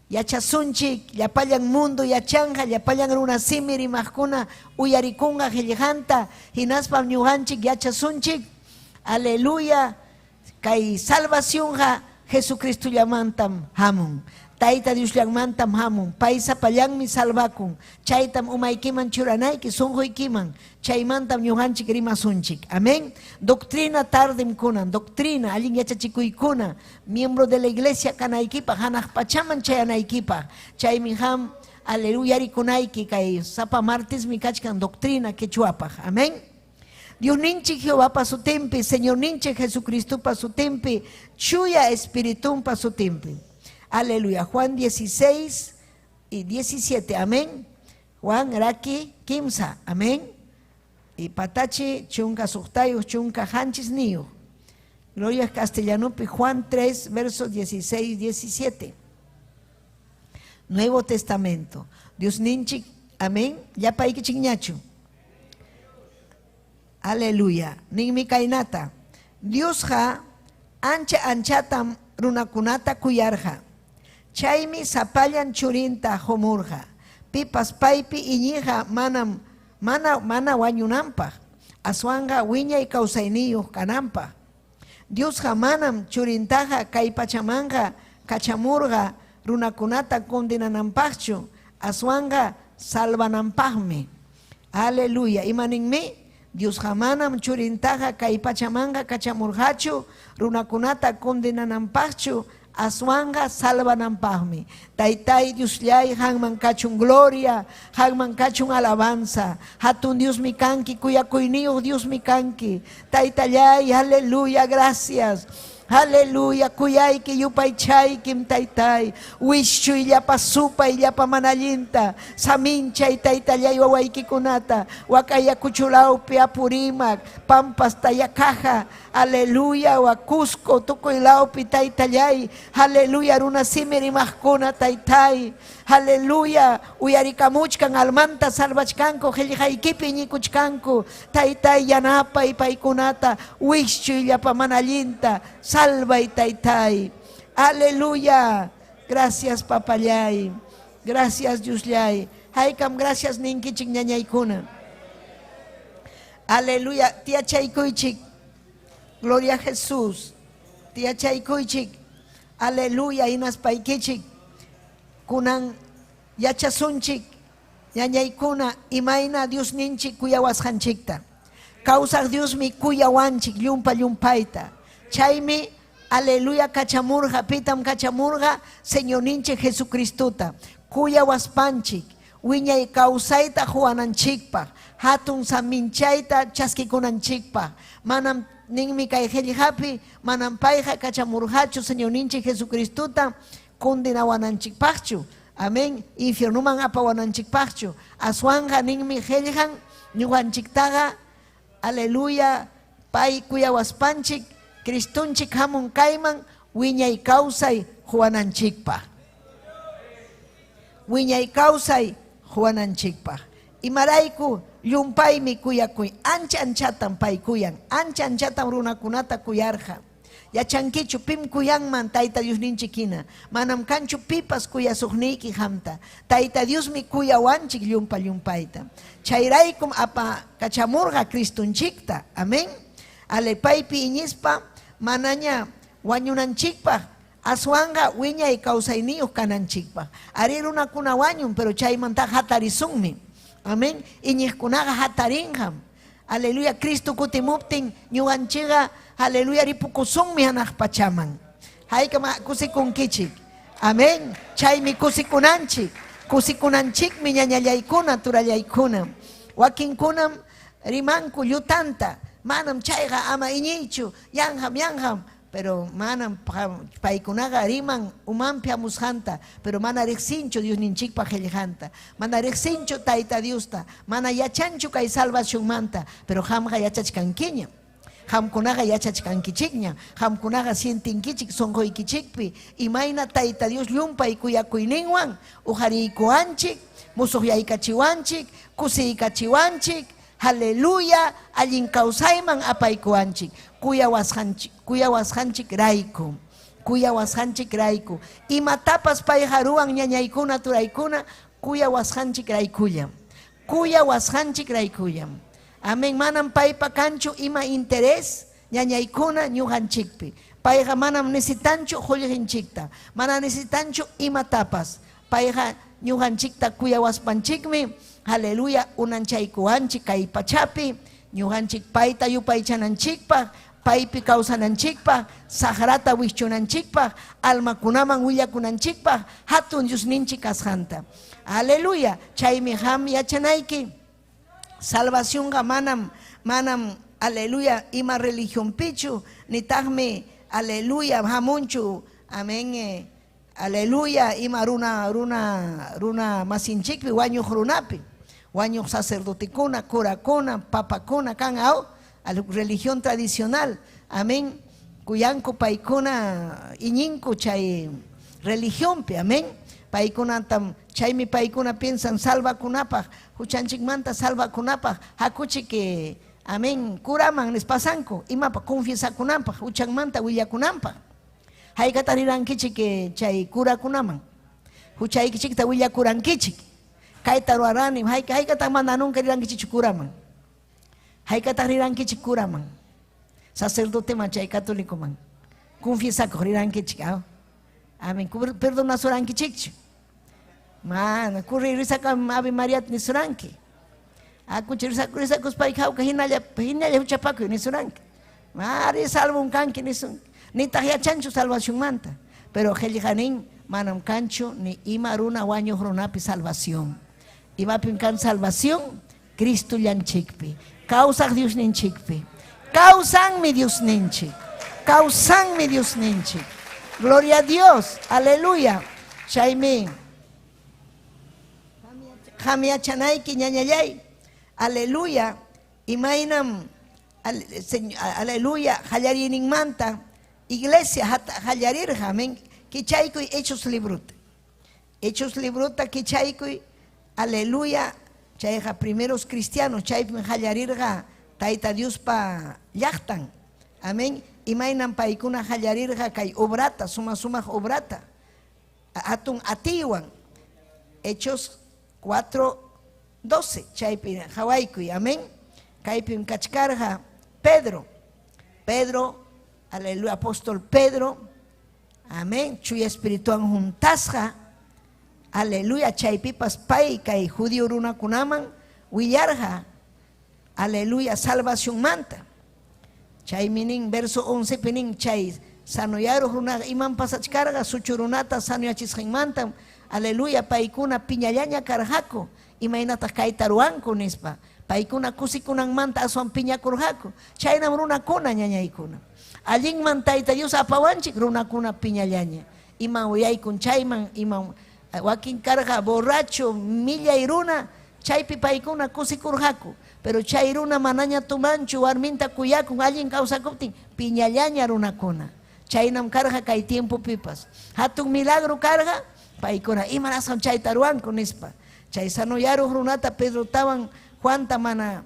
yachasunchik, llapallan mundo yachanja, llapallan runasimi rimaqkuna uyarikunqa qillqanta, hinaspam ñuqanchik yachasunchik. Aleluya. Kay salvacionqa Jesucristollamantam hamun. Tayta Diosllanmantam hamun. Pay sapallanmi salvakun. Chaytam umaykiman churanayki, sunquykiman. Chaymantam ñuqanchik rimasunchik. Amén. Doctrina tardim kunan, doctrina, allin yachachikuykuna, miembro de la iglesia kanaykipaq, hanaq pachaman chayanaykipaq. Chaymi ham, aleluya, rikunayki kay sapa martesmi kachkan doctrina quechuapaq. Amén. Diosninchik Jehovapa sutinpi, Señorninchik Jesucristopa sutinpi, Chuya Espiritumpa sutinpi. Aleluya. Juan 16 y 17. Amén. Juan Raki Kimsa. Amén. Y Patachi Chunka Suqtayuq Chunka Hanchis Niyuq. Gloria castellanupi. Juan 3, versos 16 y 17. Nuevo Testamento. Diosninchik. Amén. Llapaykichikñachu. Aleluya. Ninmi kaynata. Diosqa ancha anchatam runakunata kuyarqa. Chaymi sapallan churinta qumurqa. Pipas paypi iñiqa manam mana mana wañunanpaq, aswanqa wiñay kawsayniyuq kananpaq. Diosqa manam churintaqa kay pachamanqa kachamurqa runakunata condenananpaqchu, aswanqa salvananpaqmi. Aleluya. Imaninmi? Diosqa manam churintaqa kay pachamanqa kachamurqachu runakunata condenananpaqchu, aswanqa salvananpaqmi. Taytay Diosllay, qanman kachun gloria, qanman kachun alabanza. Hatun Diosmi kanki, kuyakuyniyuq Diosmi kanki. Taytallay, aleluya, gracias. Aleluya, kuyayki, yupaychaykim, taytay. Wischuy llapa supay, llapa mana allinta. Saminchay, taytallay, wawaykikunata. Wakayakuchulawpi, Apurímac, Pampas, Tayacaja. Aleluya, wa Cusco, tukuylawpi, taytallay. Aleluya, runasimi rimaqkuna, taytay. Aleluya, uyarikamuchkan, almanta salvachkanku, qillqaykipi iñikuchkanku. Taytay, yanapay paykunata, wischuy llapa mana allinta, salvay, taytay. Aleluya. Gracias papallay. Gracias Diosllay. Haykam gracias ninkichik ñañaykuna. Aleluya. Tiyachaykuychik. Gloria a Jesús. Tiyachaykuychik. Aleluya. Hinaspaykichik. Kunan yachasunchik. Ñañaykuna imayna Diosninchik kuyawasqanchikta. Kawsaq Diosmi kuyawanchik llumpa llumpayta. Chaymi aleluya kachamurqa, pitam kachamurqa Señorninchik Jesucristota. Kuyawaspanchik, wiñay kawsayta quwananchikpaq, hatun saminchayta chaskikunanchikpaq. Manam ninmi kay qillqapi, manam payqa kachamurqachu Señorninchik Jesucristota condenawananchikpaqchu. Amén. Infiernuman apawananchikpaqchu. Aswanqa ninmi qillqan ñuqanchiktaqa aleluya pay kuyawaspanchik Cristonchik hamun kayman wiñay kawsay quwananchikpaq. Wiñay kawsay quwananchikpaq. Imarayku llumpaymi kuyakuy. Ancha anchatam pay kuyan. Ancha anchatam runakunata kuyarqa. Yachankichu pim kuyanman Tayta Diosninchik hina. Manam kanchu pipas kuyasuqniyki qamta. Tayta Diosmi kuyawanchik llumpa llumpayta. Chayraykum apa kachamurqa Cristonchikta. Amén. Ale paypi iñispa manaña wañunanchikpaq aswanqa wiñay kawsayniyuq kananchikpaq. Arí runakuna wañun, pero chaymantaqa hatarisunmi. Amén. Iñiqkunaqa hatarinqam. Aleluya, Cristo kutimuptin ñuqanchikqa aleluya ripukusunmi hanaq pachaman. Haykam kusikunkichik. Amén. Chaymi kusikunanchik. Kusikunanchikmi ñañallaykuna, turallaykuna. Wakinkunam rimanku llutanta. Manam chayqa ama iñiychu. Yanqam, yanqam. Pero manam paykunaqa riman umanpi hamusqanta, pero mana riqsinchu Diosninchikpa qillqanta, mana riqsinchu Tayta Diosta, mana yachanchu kay salvacionmanta, pero qamqa yachachkankiñam. Qamkunaqa yachachkankichikñam, qamkunaqa sientinkichik sunquykichikpi imayna Tayta Dios llumpay kuyakuyninwan uqariykuwanchik, musuqyaykachiwanchik, kusiykachiwanchik, aleluya, allin kawsayman apaykuwanchik, kuyawasqanchik, kuyawasqanchik rayku. Kuyawasqanchik rayku. Imatapas payqa ruwan ñañaykuna, turaykuna, kuyawasqanchik raykullam. Kuyawasqanchik raykullam. Amén. Manam paypa kanchu ima interés ñañaykuna ñuqanchikpi. Payqa manam necesitanchu qullqinchikta, mana necesitanchu imatapas. Payqa ñuqanchikta kuyawaspanchikmi, aleluya, unanchaykuwanchik kay pachapi, ñuqanchik payta yupaychananchikpaq, paypi kawsananchikpaq, saqrata wischunanchikpaq, almakunaman willakunanchikpaq, hatun Diosninchik kasqanta. Aleluya. Chaymi qam yachanayki. Salvacionqa manam, manam, aleluya, ima religionpichu, nitaqmi, aleluya, hamunchu, amén, aleluya, ima runa, runa, runa masinchikpi, wañuq runapi, wañuq sacerdotekuna, curakuna, papakuna kan aw, religión tradicional, amén, kuyanku paykuna iñinku chay religionpi, amén, paykunatam, chaymi paykuna piensan salvakunapaq, huchanchikmanta salvakunapaq, hakuchik, amén, curaman nispasanku, imapaq confiesakunanpaq, huchanmanta willakunanpaq. Haykata rirankichik chay curakunaman, huchaykichikta willakurankichik, kayta ruwarani, haykata mana nunca rirankichikchu curaman. Haykata rirankichik curaman, sacerdoteman chay católicoman, confiesakuq rirankichik, aw. Amén, perdonasurankichikchu. Mana, curri risakam Ave María nisuranki. Akuchi risakuspayki hawka hinalla, hinalla huchapakuy nisuranki. Mari salvon kanki nisun. Nitaq yachanchu salvacionmanta. Pero qillqanin manam kanchu ni ima runa wañuq runapi salvación. Imapim kan salvación? Cristo llanchikpi. Kawsaq Diosninchikpi. Kawsanmi Diosninchik. Kawsanmi Diosninchik. Gloria a Dios. Aleluya. Chaymi qam yachanayki ñañallay. Aleluya. Imaynam aleluya qallariyninmanta iglesia qallarirqa, amén. Kichaykuy Hechos librota. Hechos librota kichaykuy, aleluya, chayqa primeros cristianos, chaypim qallarirqa Tayta Diospa llaqtan. Amén. Imaynam paykuna qallarirqa kay obrata, suma-sumaq obrata, hatun atiywan. Hechos 4:12 chaypi qawaykuy, amén. Kaypim kachkarqa Pedro. Pedro, aleluya, apóstol Pedro, amén, Chuya Espirituwan huntasqa, aleluya, chaypipas pay kay judío runakunaman willarqa, aleluya, salvacionmanta. Chaymi nin, verso 11 pi nin, chay sanoyaruq runaqa imam pasachkarqa suchu runata sanoyachisqanmantam, aleluya, paykuna piñallaña karqaku, imaynataq kayta ruwanku nispa. Paykuna kusikunanmanta aswan piñakurqaku. Chaynam runakuna, ñañaykuna. Allinman Tayta Dios apawanchik, runakuna piñallaña. Iman uyaykun chayman, iman wakin karqa borracho, millay runa, chaypi paykuna kusikurqaku. Pero chay runa manaña tumanchu, warminta kuyakun, allin kawsakuptin, piñallaña runakuna. Chaynam karqa kay tiempopipas. Hatun milagro karqa, paykuna imanasqam chayta ruwanku nispa. Chay sanoyaruq runata Pedrotawan Juanta mana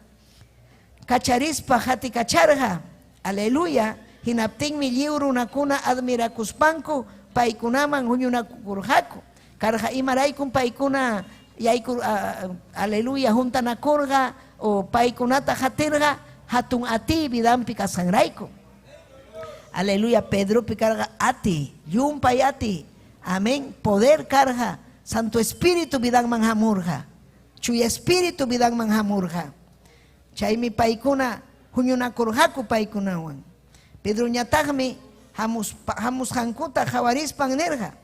kacharispa qatikacharqa. Aleluya. Hinaptinmi lliw runakuna admirakuspanku paykunaman huñunakurqaku. Karqa imaraykum paykuna yaykur, aleluya, juntanakurqa o paykunata qatirqa hatun atiy vidanpi kasqanrayku. Aleluya, Pedropi karqa atiy, llumpay atiy. Amén, poder karqa, Santo Espíritu vidanman hamurqa. Chuya Espíritu vidanman hamurqa. Chaymi paykuna huñunakurqaku paykunawan. Pedroñataqmi hamusqankuta qawarispan nirqa,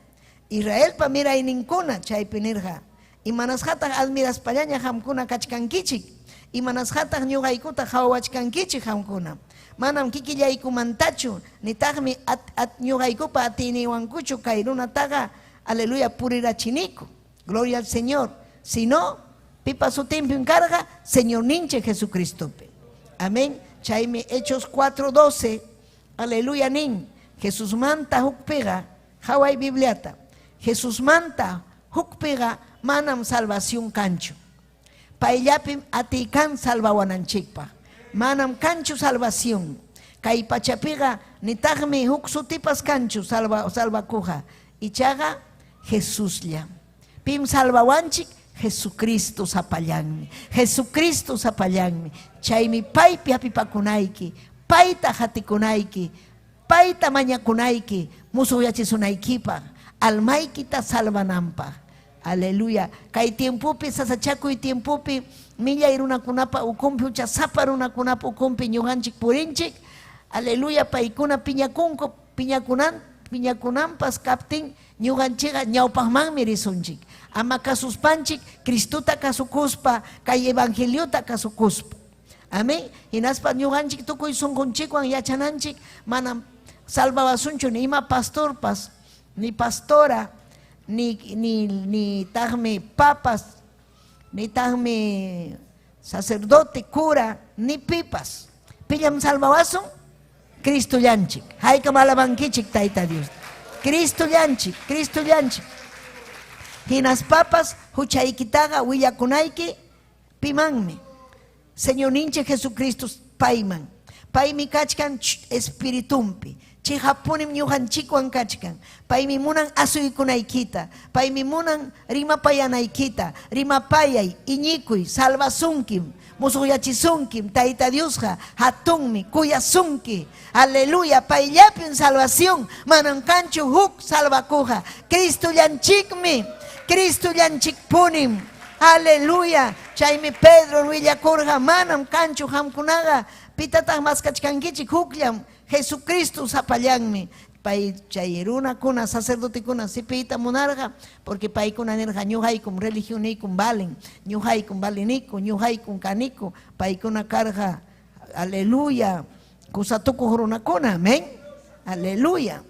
Israelpa mirayninkuna, chaypi nirqa, Imanasqataq admiraspallaña qamkuna kachkankichik? Imanasqataq ñuqaykuta qawawachkankichik qamkuna? Manam kikillaykumantachu, nitaqmi ñuqaykupa atiyniywankuchu kay runataqa, aleluya, purirachiniku. Gloria al Señor. Sino, pipa sutinpim karqa? Señorninchik Jesucristopi. Amén. Chaymi Hechos 4:12, aleluya, nin, Jesusmanta hukpiqa, qaway Bibliata, Jesusmanta hukpiqa manam salvación kanchu. Payllapim atiy kan salvawananchikpaq. Manam kanchu salvación. Kay pachapiqa nitaqmi huk sutipas kanchu salva, salvakuqa. Ichaqa Jesusllam. Pim salvawanchik? Jesucristo sapallanmi. Jesucristo sapallanmi. Chaymi paypi hapipakunayki, payta qatikunayki, payta mañakunayki, musuqyachisunaykipaq, almaykita salvananpaq. Aleluya. Kay tiempopi, sasachakuy tiempopi, millay runakunapa ukunpi, huchasapa runakunapa ukunpi ñuqanchik purinchik. Aleluya, paykuna piñakunku, piñakunan, piñakunanpas kaptin, ñuqanchikqa ñawpaqmanmi risunchik. Ama kasuspanchik, Cristota kasukuspa, kay evangeliota kasukuspa. Amén. Hinaspa ñuqanchik tukuy sunqunchikwan yachananchik, manam salvawasunchu ni ima pastorpas, ni pastora, ni ni ni taqmi papas, nitaqmi sacerdote, cura, ni pipas. Pillam salvawasun? Cristollanchik. Haykam alabankichik Tayta Dios. Cristollanchik, Cristollanchik. Hinaspapas huchaykitaqa willakunayki pimanmi? Señorninchik Jesucristo payman. Paymi kachkan espiritunpi. Chiqappunim ñuqanchikwan kachkan. Paymi munan asuykunaykita. Paymi munan rimapayanaykita. Rimapayay, iñikuy, salvasunkim, musuqyachisunkim. Tayta Diosqa hatunmi, kuyasunki. Aleluya, payllapim salvación. Manam kanchu huk salvakuqa. Cristollanchikmi, Cristollanchikpunim. Aleluya. Chaymi Pedro willakurqa, manam kanchu qamkunaqa pitataq maskachkankichik, hukllam Jesucristo sapallanmi. Pay chay runakuna, sacerdotekuna sipiyta munarqa, porque paykuna nirqa, ñuqaykum religionniykum valen, ñuqaykum valiniku, ñuqaykum kaniku. Paykuna karqa, aleluya, kusatukuq runakuna, amén. Aleluya.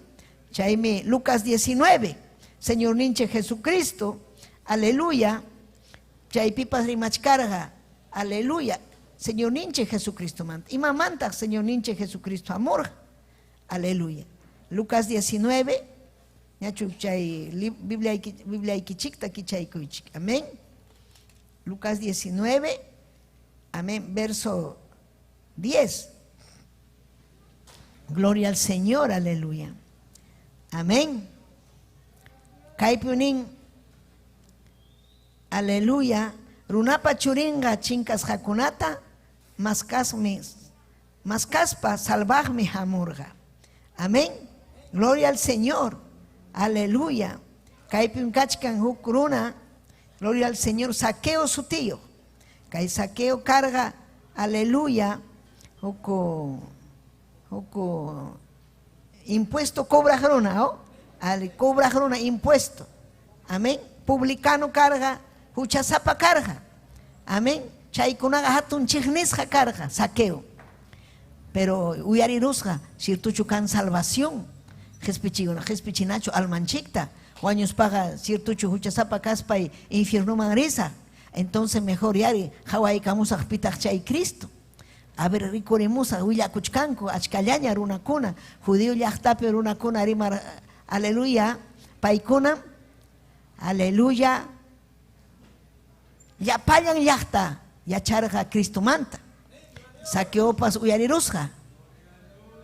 Chaymi Lucas 19, Señorninchik Jesucristo, aleluya, chaypipas rimachkarqa, aleluya, Señorninchik Jesucristomanta. Imamantaq Señorninchik Jesucristo hamurqa? Aleluya. Lucas 19, ñachu chay Bibliaykichikta kichaykuychik. Amén. Lucas 19, amén, verso 10. Gloria al Señor, aleluya. Amén. Kaypi nin, aleluya, runapa churinqa chinkasqakunata maskasmi maskaspa salvaqmi hamurqa. Amén. Gloria al Señor. Aleluya. Kaypim kachkan huk runa, gloria al Señor, Zaqueo sutiyuq. Kay Zaqueo karqa, aleluya, huk huk impuesto cobraq runa, oh? Al cobraq runa impuesto. Amén. Publicano karqa, huchasapa karqa. Amén. Chaykunaqa hatun chiqnisqa karqa, Zaqueo. Pero uyarirusqa, ciertochu kan salvación. Qhispichikuna, qhispichinachu almanchikta. Wañuspaqa ciertochu huchasapa kaspay infiernoman risaq. Entonces mejor yari qhawaykamusaq pitaq chay Cristo. A ver, rikurimusaq willakuchkanku achkallaña runakuna, judío llaqtapi runakuna rimar, aleluya, paykuna, aleluya, llapallan llaqta yacharqa Cristomanta. Zaqueopas uyarirusqa.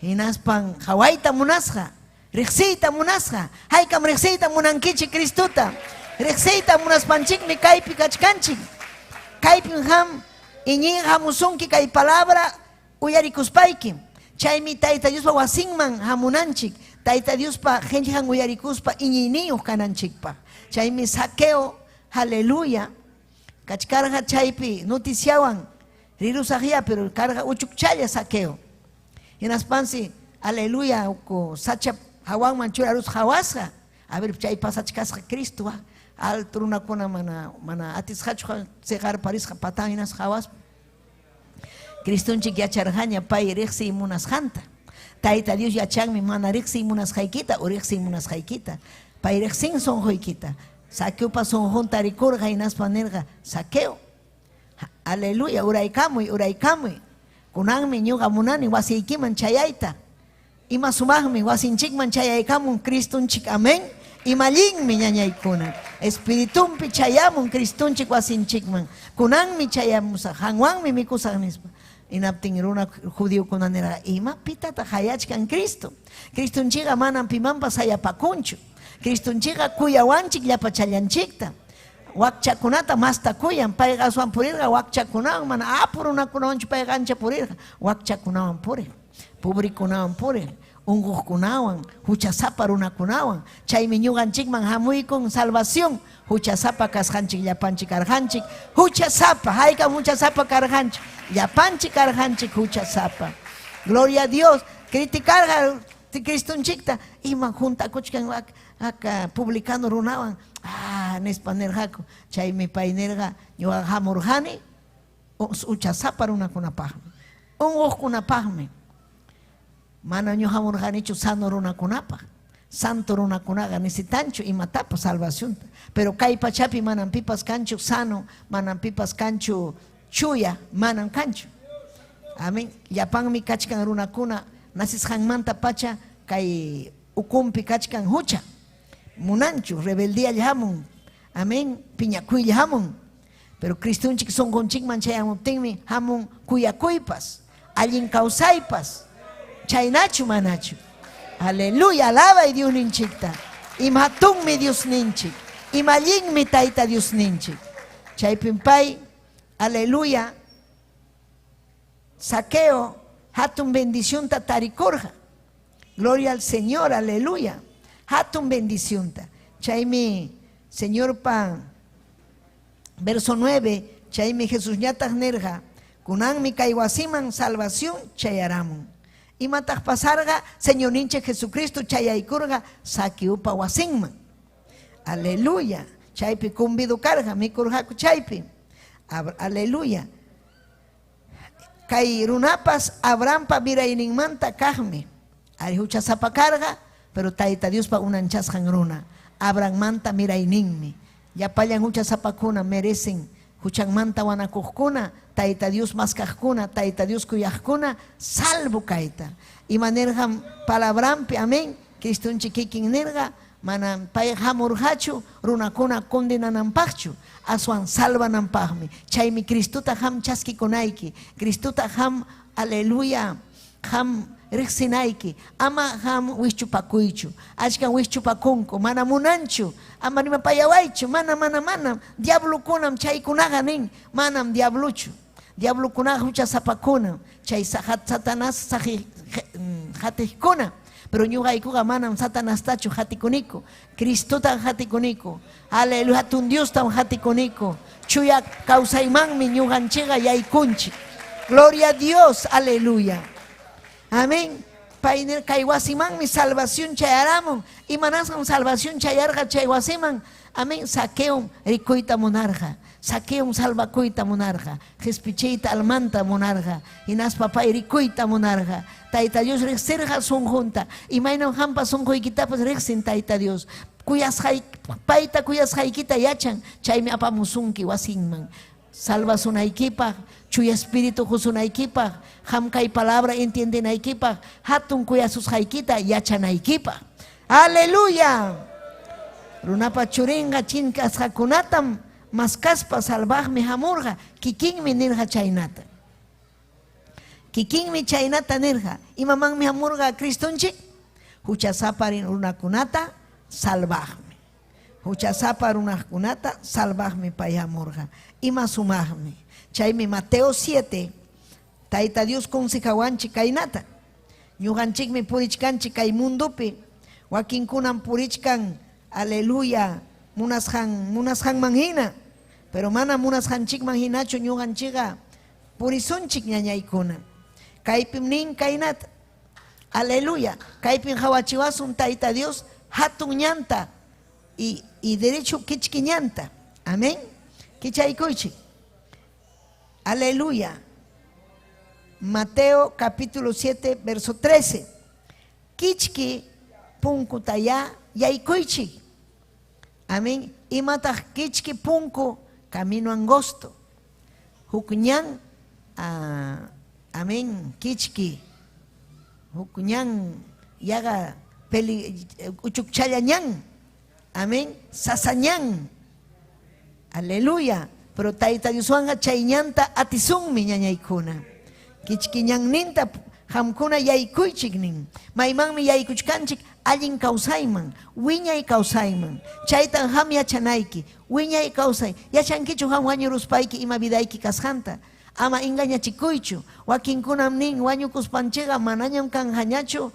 Hinaspan qhawayta munasqa, riqsiyta munasqa. Haykam riqsiyta munankichik Cristota. Riqsiyta munaspanchikmi kaypi kachkanchik. Kaypim qam iñiyqa hamusunki kay palabra uyarikuspayki. Chaymi Tayta Diospa wasinman hamunanchik, Tayta Diospa qillqan uyarikuspa iñiyniyuq kananchikpaq. Chaymi Zaqueo, aleluya, kachkarqa chaypi noticiawan rirusaqya, pero karqa uchukchalla Zaqueo. Hinaspansi, aleluya, huk sacha hawanman churarusqa hawasqa. A ver, chay pasachkasqa Cristo, alto runakuna mana mana atisqachu seqarparisqa patan hinasqa hawaspa. Cristonchik yacharqaña pay riqsiy munasqanta. Tayta Dios yachanmi mana riqsiy munasqaykita o riqsiy munasqaykita. Pay riqsin sunquykita. Zaqueopa sunqunta rikurqa hinaspa nirqa, Zaqueo, aleluya, uraykamuy, uraykamuy. Kunanmi ñuqa munani wasiykiman chayayta. Ima sumaqmi wasinchikman chayaykamun Cristonchik, amén. Ima allinmi ñañaykuna. Espiritumpi chayamun Cristonchik wasinchikman. Kunanmi chayamusaq, qanwanmi mikusaq nispa. Hinaptin runa judiokuna nirqa, ima pitataq hayachkan Cristo? Cristonchikqa manam pimanpas hayapakunchu. Cristonchikqa kuyawanchik llapachallanchikta. Wakchakunata masta kuyan, payqa aswan purirqa wakchakunawan, mana apu runakunawanchu payqa ancha purirqa, wakchakunawan puriq, pobrekunawan puriq, unquqkunawan, huchasapa runakunawan. Chaymi ñuqanchikman hamuykun salvación, huchasapa kasqanchik llapanchik karqanchik, huchasapa, haykam huchasapa karqanchik, llapanchik karqanchik huchasapa. Gloria a Dios, criticarqa Cristonchikta, ima juntakuchkan aka publicano runawan, nispa nirqaku. Chaymi pay nirqa, ñuqa hamurqani huchasapa runakunapaqmi, unquqkunapaqmi. Mana ñuqa hamurqanichu sano runakunapaq. Santo runakunaqa necesitanchu imatapas salvacionta. Pero kay pachapi manam pipas kanchu sano, manam pipas kanchu chuya, manam kanchu. Amén. Llapanmi kachkan runakuna nacisqanmanta pacha kay ukumpi kachkan hucha. Munanchu, rebeldía hamun. Amén. Piñakuylla hamun. Pero Cristonchik sunqunchikman chayamuptinmi hamun kuyakuypas, allin kawsaypas. Chaynachu manachu. Aleluya, alabay Diosninchikta. Ima hatunmi Diosninchik. Ima allinmi Tayta Diosninchik. Chaypim pay, aleluya, Zaqueo hatun bendicionta tarikurqa. Gloria al Señor, aleluya. Hatun bendicionta. Chaymi Señorpa verso 9, chaymi Jesusñataq nirqa, kunanmi kay wasiman salvación chayaramun. Imataq pasarqa? Señorninchik Jesucristo chayaykurqa Zaqueopa wasinman. Aleluya. Chaypi convido karqa, mikurqaku chaypi. Aleluya. Kay runapas Abrahampa mirayninmanta kaqmi. Ari huchasapa karqa, pero Tayta Diospa unanchasqan runa. Abrahammanta mirayninmi. Llapallan huchasapakuna merecen huchanmanta wanakuqkuna, Tayta Dios maskaqkuna, Tayta Dios kuyaqkuna, salvo kayta. Ima nirqam palabrampi, amén. Cristonchik kikin nirqa, manam pay hamurqachu runakuna condenananpaqchu, aswan salvananpaqmi. Chaymi Cristota qam chaskikunayki, Cristota qam, aleluya, qam riqsinayki. Ama qam wischupakuychu. Achkan wischupakunku, mana munanchu. Ama rimapayawaychu, mana, mana, manam. Diablokunam chaykunaqa nin, manam diablochu. Diablokunaqa huchasapakunam, chay Satanás qatiqkuna. Pero ñuqaykuqa manam Satanastachu qatikuniku, Cristotam qatikuniku. Aleluya, hatun Diostam qatikuniku. Chuya kawsaymanmi ñuqanchikqa yaykunchik. Gloria a Dios, aleluya. Amén. Pay nirqa, kay wasimanmi salvación chayaramun. Imanasqam salvación chayarqa chay wasiman? Amén. Zaqueom rikuyta munarqa. Zaqueom salvakuyta munarqa. Qespichiyta almanta munarqa. Hinaspa pay rikuyta munarqa. Tayta Dios riqsirqa sunqunta. Imaynam qampa sunquykitapas riqsin Tayta Dios. Kuyasqay, payta kuyasqaykita yachan, chaymi apamusunki wasinman. Salvasunaykipaq, Chuya Espíritu qusunaykipaq, qam kay palabra entiendenaykipaq, hatun kuyasusqaykita yachanaykipaq. Aleluya! Runapa churinqa chinkasqakunatam maskaspa salvaqmi hamurqa, kikinmi nirqa chaynata. Kikinmi chaynata nirqa. Imamanmi hamurqa Cristonchik? Huchasapa runakunata salvaqmi. Huchasapa runakunata salvaqmi pay hamurqa. Ima sumaqmi. Chaymi Mateo 7, Tayta Dios consejawanchik kaynata. Ñuqanchikmi purichkanchik kay mundopi. Wakinkunam purichkan, aleluya, munasqan, munasqanman hina. Pero mana munasqanchikman hinachu ñuqanchikqa purisunchik ñañaykuna. Kaypim nin kaynata. Aleluya. Kaypim qawachiwasun Tayta Dios hatun ñanta y, y derecho kichki ñanta. Amén. Kichaykuychik. Aleluya. Mateo capítulo 7, verso 13. Kichki punkutayá yaykuychik. Amén. Imataq kichki punku? Camino angosto. Huk ñan, ah, amén, kichki. Huk ñan yaqa peli uchukchalla ñan. Amén. Sasa ñan. Aleluya. Pero Tayta Dioswanqa chay ñanta atisunmi ñañaykuna. Kichki ñanninta qamkuna yaykuychik nin. Maymanmi yaykuchkanchik? Allin kawsayman, wiñay kawsayman. Chaytan qam yachanayki. Wiñay kawsay. Yachankichu qam wañuruspayki ima vidayki kasqanta? Ama engañachikuychu. Wakinkunam nin wañukuspanchikqa manañam kanqañachu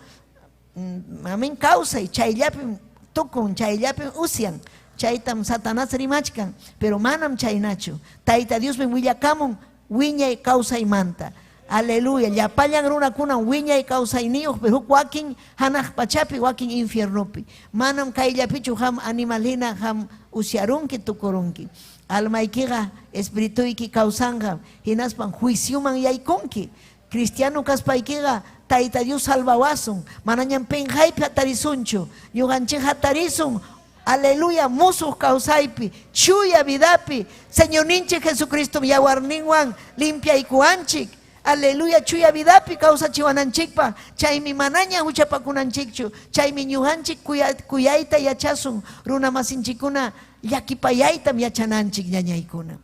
amén kawsay, chayllapim tukun, chayllapim usyan. Chaytam Satanás rimachkan, pero manam chaynachu. Tayta Diosmi willakamun wiñay kawsaymanta. Aleluya. Llapallan runakunam wiñay kawsayniyuq, pero huk wakin hanaq pachapi, wakin infiernopi. Manam kayllapichu qam animal hina qam usyarunki, tukurunki. Almaykiqa, espirituyki kawsanqam, hinaspan juicioman yaykunki. Cristiano kaspaykiqa Tayta Dios salvawasun, manañam penqaypi hatarisunchu. Ñuqanchik hatarisun, aleluya, musuq kawsaypi, chuya vidapi. Señorninchik Jesucristom yawarninwan limpiaykuwanchik. Aleluya, chuya vidapi kawsachiwananchikpaq. Chaymi manaña huchapakunanchikchu. Chaymi ñuqanchik kuyayta yachasun. Runamasinchikkuna llakipayaytam yachananchik, ñañaykuna.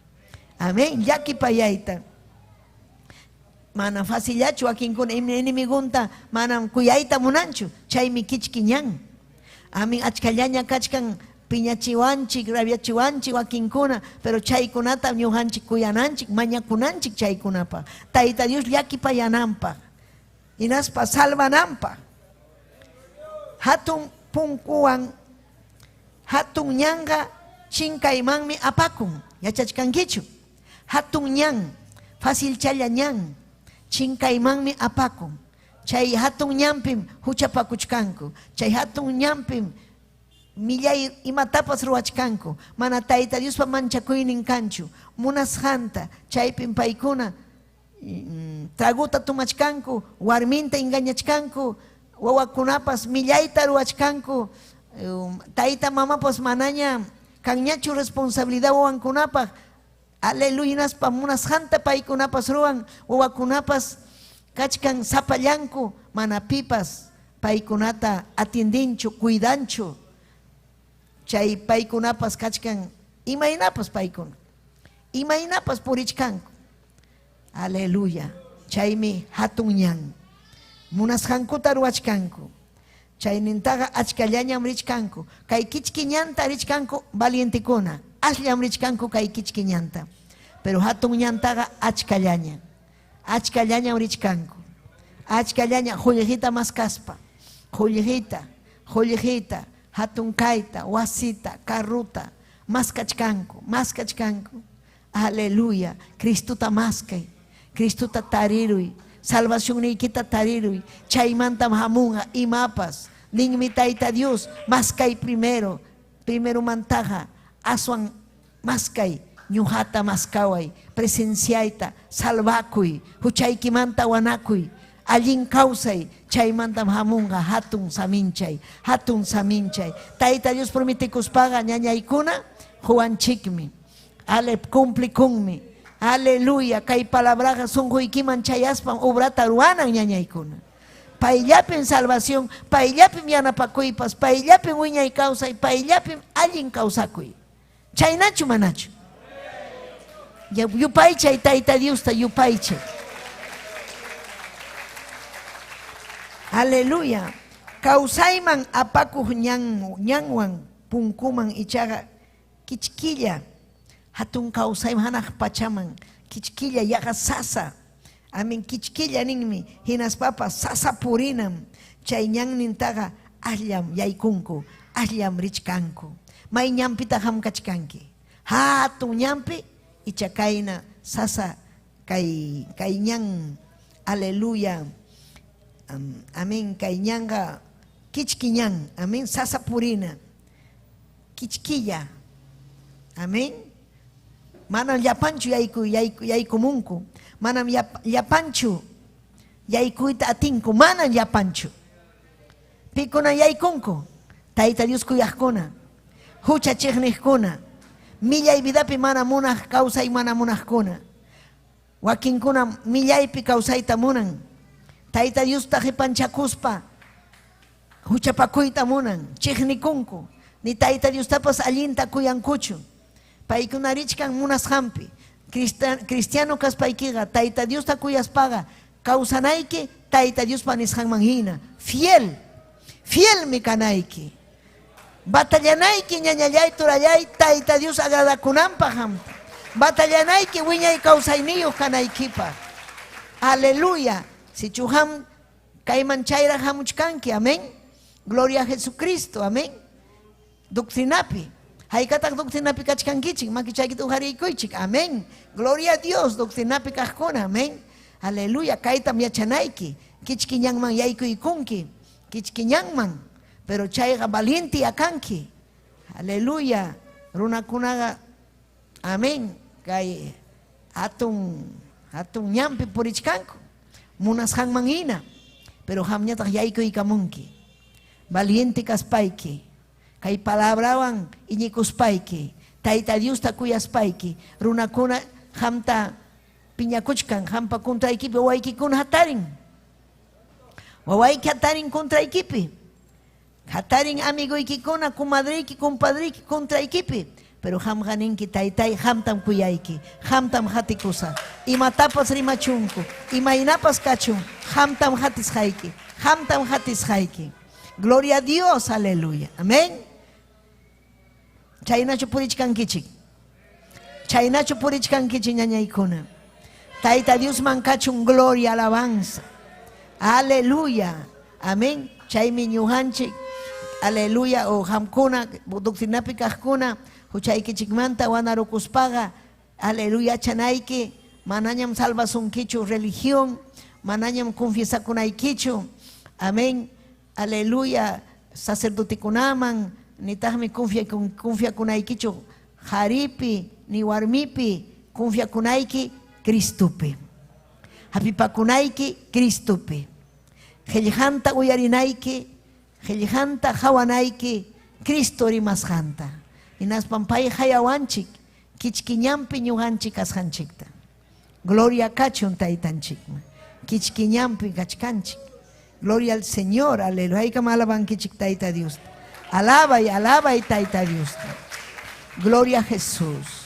Amén, llakipayayta. Mana facillachu wakinkuna enemigonta manam kuyayta munanchu, chaymi kichki ñan. Amén, achkallaña kachkan piñachiwanchik, rabiachiwanchik wakinkuna, pero chaykunatam ñuqanchik kuyananchik, mañakunanchik chaykunapaq. Tayta Dios llakipayananpaq, hinaspa salvananpaq. Hatun punkuwan hatun ñanqa chinkaymanmi apakun. Yachachkankichu? Hatun ñan, facilchalla ñan, chinkaymanmi apakun. Chay hatun ñanpim huchapakuchkanku. Chay hatun ñanpim millay imatapas ruwachkanku. Mana Tayta Diospa manchakuynin kanchu. Munasqanta, chaypim paykuna tragota tomachkanku, warminta engañachkanku, wawakunapas millayta ruwachkanku, tayta mamapas manaña kanñachu responsabilidad wawankunapaq. Aleluya, hinaspa munasqanta paykunapas ruwan, wawakunapas kachkan sapallanku, mana pipas paykunata atiendinchu, cuidanchu. Chay paykunapas kachkan imaynapas paykuna, imaynapas purichkanku. Aleluya. Chaymi hatun ñan. Munasqankuta ruwachkanku. Chaynintaqa achkallañam richkanku. Kay kichki ñanta richkanku valientekuna. Asllam richkanku kay kichki ñanta. Pero hatun ñantaqa achkallaña. Achkallañam richkanku. Achkallaña qullqita maskaspa. Qullqita, qullqita, hatun kayta, wasita, carruta maskachkanku, maskachkanku. Aleluya. Cristota maskay. Cristota tariruy. Salvacionniykita tariruy. Chaymantam hamunqa imapas. Ninmi Tayta Dios, maskay primero. Primeromantaqa aswan maskay, ñuqata maskaway, presenciayta, salvakuy, huchaykimanta wanakuy, allin kawsay, chaymantam hamunqa hatun saminchay, hatun saminchay. Tayta Dios prometikuspaqa ñañaykuna quwanchikmi. Ale cumplikunmi. Aleluya. Kay palabraqa sunquykiman chayaspam obrata ruwanan ñañaykuna. Payllapim salvación, payllapim yanapakuypas, payllapim wiñay kawsay, payllapim allin kawsakuy. Chaynachu manachu? Yupaychay Tayta Diosta, yupaychay. Aleluya. Kawsayman apakuq ñan, ñanwan punkuman ichaqa kichkilla hatun kawsayman hanaq pachaman kichkilla yaqa sasa. Amin kichkilla ninmi hinaspapas sasa purinam chay ñannintaqa asllam yaykunku, asllam richkanku. May ñanpitaq qam kachkanki? Hatun ñanpi icha kayna sasa kay kay ñan. Aleluya. Amin kay ñanqa kichki ñan. Amin sasa purina. Kichkilla. Amén. Manam llapanchu yayku, yayku, yaykumunku. Manam llapanchu yaykuyta atinku. Manam llapanchu. Pikuna yaykunku? Tayta Dios kuyaqkuna, hucha chiqniqkuna, millay vidapi mana munaq kawsay mana munaqkuna. Wakinkunam millaypi kawsayta munan. Tayta Diosta qipanchakuspa huchapakuyta munan, chiqnikunku. Ni Tayta Diostapas allinta kuyankuchu. Paykuna richkan munasqanpi. Cristiano kaspaykiqa Tayta Diosta kuyaspaqa kawsanayki Tayta Diospa nisqanman hina. Fiel, fielmi kanayki. Batallanayki ñañallay turallay Tayta Dios agradakunanpaq qamta. Batallanayki wiñay kawsayniyuq kanaykipaq. Aleluya. Sichu qam kayman chayraq hamuchkanki. Amén. Gloria a Jesucristo. Amén. Doctrinapi. Haykataq doctrinapi kachkankichik? Makichaykita uqariykuychik. Amén. Gloria a Dios. Doctrinapi kaqkuna. Amén. Aleluya. Kaytam yachanayki. Kichki ñanman yaykuykunki. Kichki ñanman. Pero chayqa valiente kanki. Aleluya. Runakunaqa amén. Kay hatun hatun ñanpi purichkanku. Munasqanman hina. Pero qamñataq yaykuykamunki. Valiente kaspayki. Kay palabrawan iñikuspayki. Tayta Diosta kuyaspayki. Runakuna qamta piñakuchkan. Qampa contraykipi wawaykikuna hatarin. Wawayki hatarin contraykipi. Hatarin amigoykikuna, comadreyki, compadreyki contraykipi. Pero qamqa ninki, taytay, qamtam kuyayki, qamtam qatikusaq. Imatapas rimachunku, imaynapas kachun, qamtam qatisqayki, qamtam qatisqayki. Gloria a Dios, aleluya. Amén. Chaynachu purichkankichik. Chaynachu purichkankichik ñañaykuna. Tayta Diosman kachun gloria, alabanza. Aleluya. Amén. Chaymi ñuqanchik. Aleluya. O qamkuna, doctrinapi kaqkuna, huchaykichikmanta wanarukuspaqa, aleluya chanayki, manañam salvasunkichu religión, manañam confiesakunaykichu. Amén. Aleluya. Sacerdotekunaman, nitaqmi confiakunaykichu qaripi ni warmipi, confiakunayki Cristopi. Hapipakunayki Cristopi. Qillqanta uyarinayki, qillqanta qawanayki Cristo rimasqanta. Hinaspam pay qayawanchik kichki ñanpi ñuqanchik kasqanchikta. Gloria kachun taytanchikman. Kichki ñanpi kachkanchik. Gloria al Señor, aleluya. Haykam alabankichik Tayta Diosta. Alabay, alabay Tayta Diosta. Gloria a Jesús.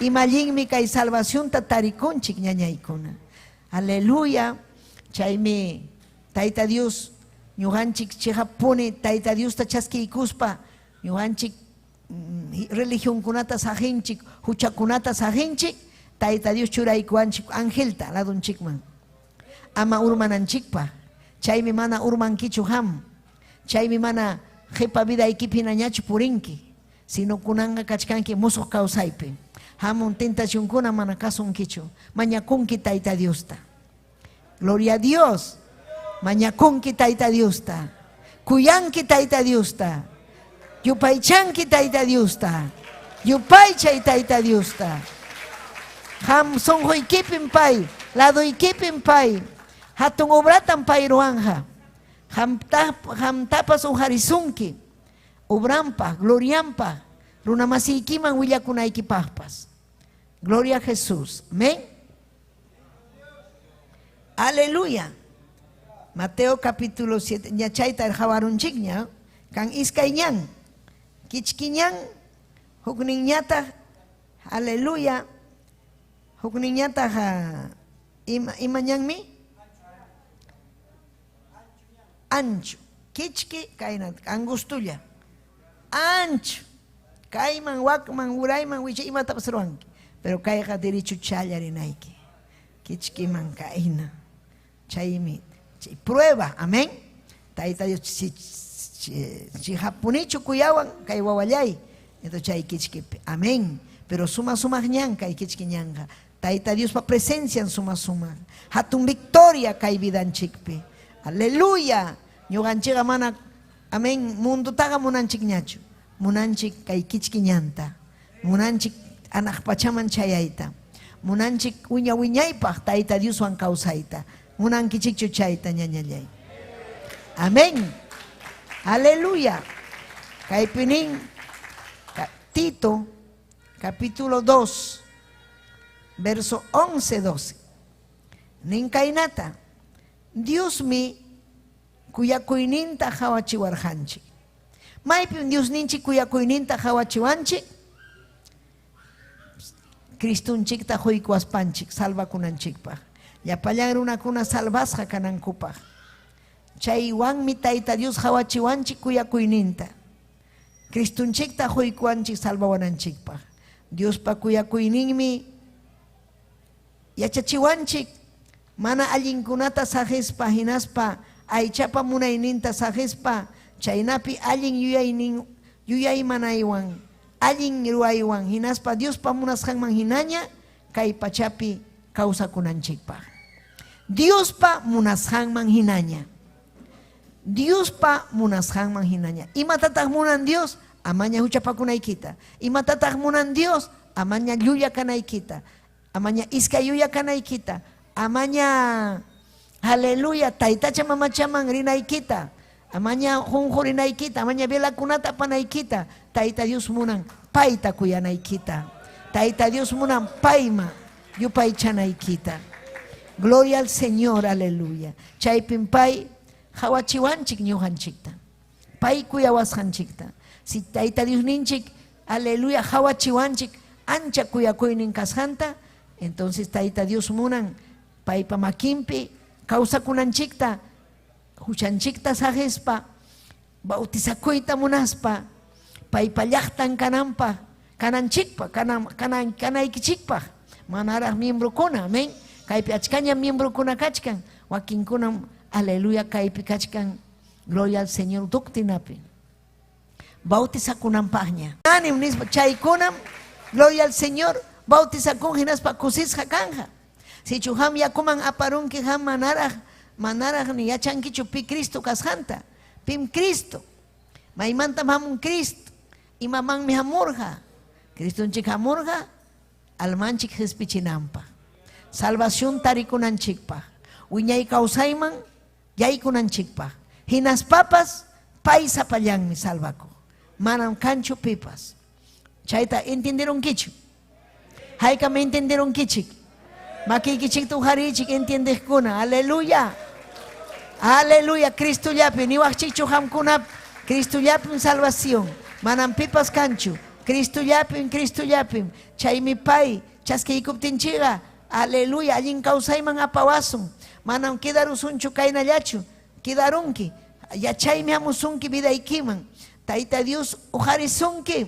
Ima allinmi kay salvacionta tarikunchik ñañaykuna. Aleluya. Chaymi Tayta Dios ñuqanchik chiqappuni Tayta Diosta chaskiykuspa ñuqanchik religionkunata saqinchik, huchakunata saqinchik, Tayta Dios churaykuwanchik angelta ladunchikman. Ama urmananchikpaq. Chaymi mana urmankichu qam. Chaymi mana qipa vidaykipi hinañachu purinki, sino kunanqa kachkanki musuq kawsaypi. Hamun tentacionkuna mana kasunkichu. Mañakunki Tayta Diosta. Gloria a Dios. Mañakunki Tayta Diosta. Kuyanki Tayta Diosta. Yupaychanki Tayta Diosta. Yupaychay Tayta Diosta. Qam sunquykipim pay, laduykipim pay. Hatun obratam pay ruwanja. Qamtapas uqarisunki obranpaq, glorianpaq, runamasiykiman willakunaykipaqpas. Gloria a Jesús. Amén. Aleluya. Mateo capítulo 7. Ña chayta qawarunchikña. Kan iskay ñan. Kichki ñan. Hukninñataq. Aleluya. Hukninñataq ima, ima ñanmi? Ancho. Kichki kayna angustulla. Ancho. Kayman, wakman, urayman, wichay imatapas ruwanki. Pero kayqa derechuchalla rinayki. Kichkiman kayna. Chaymi chay prueba, amén. Tayta Dios chiqapunichu kuyawan kay wawallay. Entonces chay kichkipi, amén. Pero suma sumaq ñan kay kichki ñanqa. Tayta Diospa presencian suma sumaq. Hatun victoria kay vidanchikpi. Aleluya. Ñuqanchikqa mana, amén, mundutaqa munanchikñachu. Munanchik kay kichki ñanta. Munanchik anaq pachaman chayayta. Munanchik wiña wiñaypaq Tayta Dioswan kawsayta. Munankichikchu chayta, ñañallay? Amén. Aleluya. Kaypi nin Tito, capítulo 2, verso 11, 12. Nin kaynata. Diosmi kuyakuyninta qawachiwarqanchik. Maypim Diosninchik kuyakuyninta qawachiwanchik? Cristonchikta quykuwaspanchik salvakunanchikpaq. Llapallan runakuna salvasqa kanankupaq. Chaywanmi Tayta Dios qawachiwanchik kuyakuyninta. Cristonchikta quykuwanchik salvawananchikpaq. Diospa kuyakuyninmi yachachiwanchik mana allinkunata saqispa hinaspa aychapa munayninta saqispa chaynapi allin yuyaynin yuyaymanaywan, allin ruwaywan hinaspa Diospa munasqanman hinaña kay pachapi kawsakunanchikpaq. Diospa munasqanman hinaña. Diospa munasqanman hinaña. Imatataq munan Dios? Amaña huchapakunaykita. Imatataq munan Dios? Amaña llulla kanaykita. Amaña iskay yuya kanaykita. Amaña, aleluya, taytacha mamachaman rinaykita. Amaña qunqurinaykita, amaña velakunata apanaykita. Tayta Dios munan payta kuyanaykita. Tayta Dios munan payma yupaychanaykita. Gloria al Señor, aleluya. Chaypim pay qawachiwanchik ñuqanchikta. Pay kuyawasqanchikta. Si Tayta Diosninchik, aleluya, qawachiwanchik ancha kuyakuynin kasqanta, entonces Tayta Dios munan paypa makinpi kawsakunanchikta, huchanchikta saqispa, bautizakuyta munaspa, paypa llaqtan kananpaq, kananchikpaq, kanan, kanan, kanaykichikpaq, manaraq miembrokuna, amén. Kaypi achkañam miembrokuna kachkan, wakinkunam, aleluya, kaypi kachkan, gloria al Señor, doctrinapi. Bautizakunanpaqña. Anim nispa, chaykunam, gloria al Señor, bautizakun hinaspa kusisqa kanja. Sichu qam yakuman aparunki, qam manaraq, manaraq ni yachankichu pi Cristo kasqanta. Pim Cristo. Maymantam hamun Cristo. Imamanmi hamurqa. Cristonchik hamurqa almanchik qispichinanpaq. Salvación tarikunanchikpaq. Wiñay kawsayman yaykunanchikpaq. Hinaspapas pay sapallanmi salvakuq. Manam kanchu pipas. Chayta entenderunkichu? Haykam entenderunkichik? Makiykichikta uqariychik entiendeqkuna. Aleluya. Aleluya. Cristollapi niwaqchikchu qamkunap. Cristollapim salvación. Manam pipas kanchu. Cristollapim, Cristollapim. Chaymi pay chaskiykuptinchikqa, aleluya, allin kawsayman apawasun. Manam quedarusunchu kaynallachu. Kidarunki. Yachaymi hamusunki vidaykiman. Tayta Dios uqarisunki.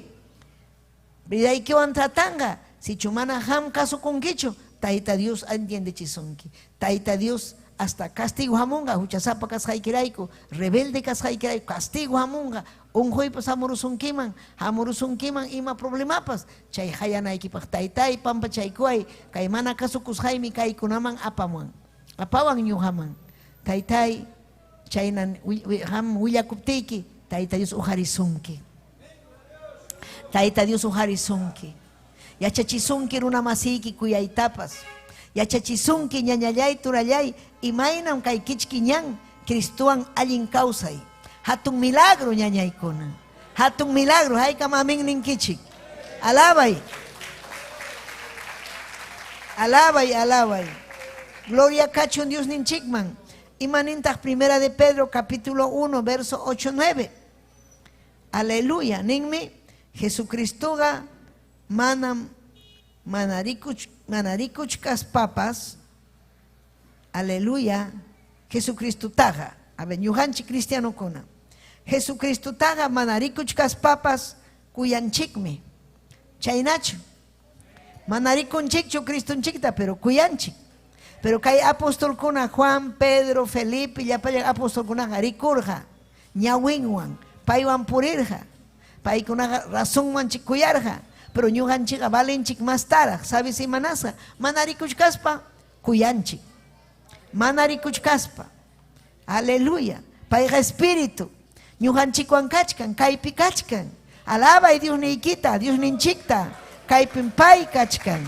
Vidaykiwan tratanqa. Sichu mana qam kasukunkichu, Tayta Dios entiendechisunki. Tayta Dios hasta castigo hamunqa, huchasapa kasqaykirayku, rebelde kasqaykirayku, castigo hamunqa, unquypas hamurusunkiman, hamurusunkiman ima problemapas, chay hayanaykipaq taytay pampachaykuway, kay mana kasukusqaymi kaykunaman apamuwan, apawan ñuqaman. Taytay, chayna qam willakuptiyki, Tayta Dios uqarisunki. Tayta Dios uqarisunki. Yachachisunki runa masiyki kuyaytapas. Yachachisunki ñañallay turallay imaynam kay kichki ñan Cristowan allin kawsay. Hatun milagro ñañaykuna. Hatun milagro haykam amén ninkichik. Alabay. Alabay, alabay. Gloria kachun Dios ninchikman. Imanintaq Primera de Pedro capítulo 1 verso 8 9. Aleluya. Ninmi Jesucristoqa manam mana rikuch mana rikuchkaspapas aleluya Jesucristotaqa. A ver, ñuqanchik cristianokuna. Jesucristotaqa mana rikuchkaspapas kuyanchikmi. Chaynachu. Mana rikunchikchu Cristonchikta, pero kuyanchik. Pero kay apostolkuna Juan, Pedro, Felipe, llapallan apostolkunaqa rikurqa ñawinwan, paywan purirqa. Paykunaqa razonwanchik kuyarqa, pero ñuqanchikqa valenchik mastaraq, ¿sabes imanasqa? Mana rikuchkaspa kuyanchik. Mana rikuchkaspa. Aleluya. Payqa espíritu. Ñuqanchikwan kachkan, kaypi kachkan. Alabay Diosniykita, Diosninchikta. Kaypim pay kachkan.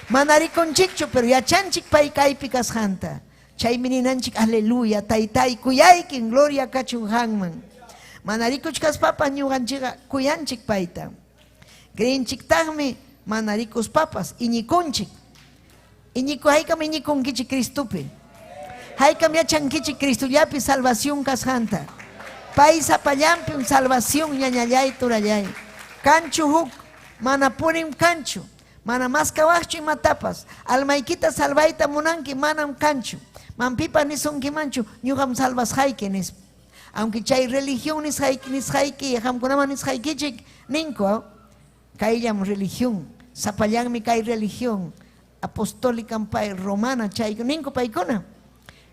Mana rikunchikchu, pero yachanchik pay kaypi kasqanta. Chaymi ninanchik, aleluya, taytay, kuyaykin, gloria kachun qanman. Mana rikuchkaspapas ñuqanchikqa kuyanchik payta. Creenchiktaqmi mana rikuspapas, iñikunchik. Iñiku, haykam iñikunkichik Cristopi. Haykam yachankichik Cristollapi salvación kasqanta. Pay sapallanpim salvación ñañallay turallay. Kanchu huk, mana purim kanchu. Mana maskawaqchu imatapas. Almaykita salvayta munanki, manam kanchu. Mampipa nisunkimanchu, ñuqam salvasqayki nispa. Aunque chay religión nisqayki, nisqayki, qamkunaman nisqaykichik, ninku, kayllam religión, sapallanmi kay religión apostólica pay romana chay ninku paykuna.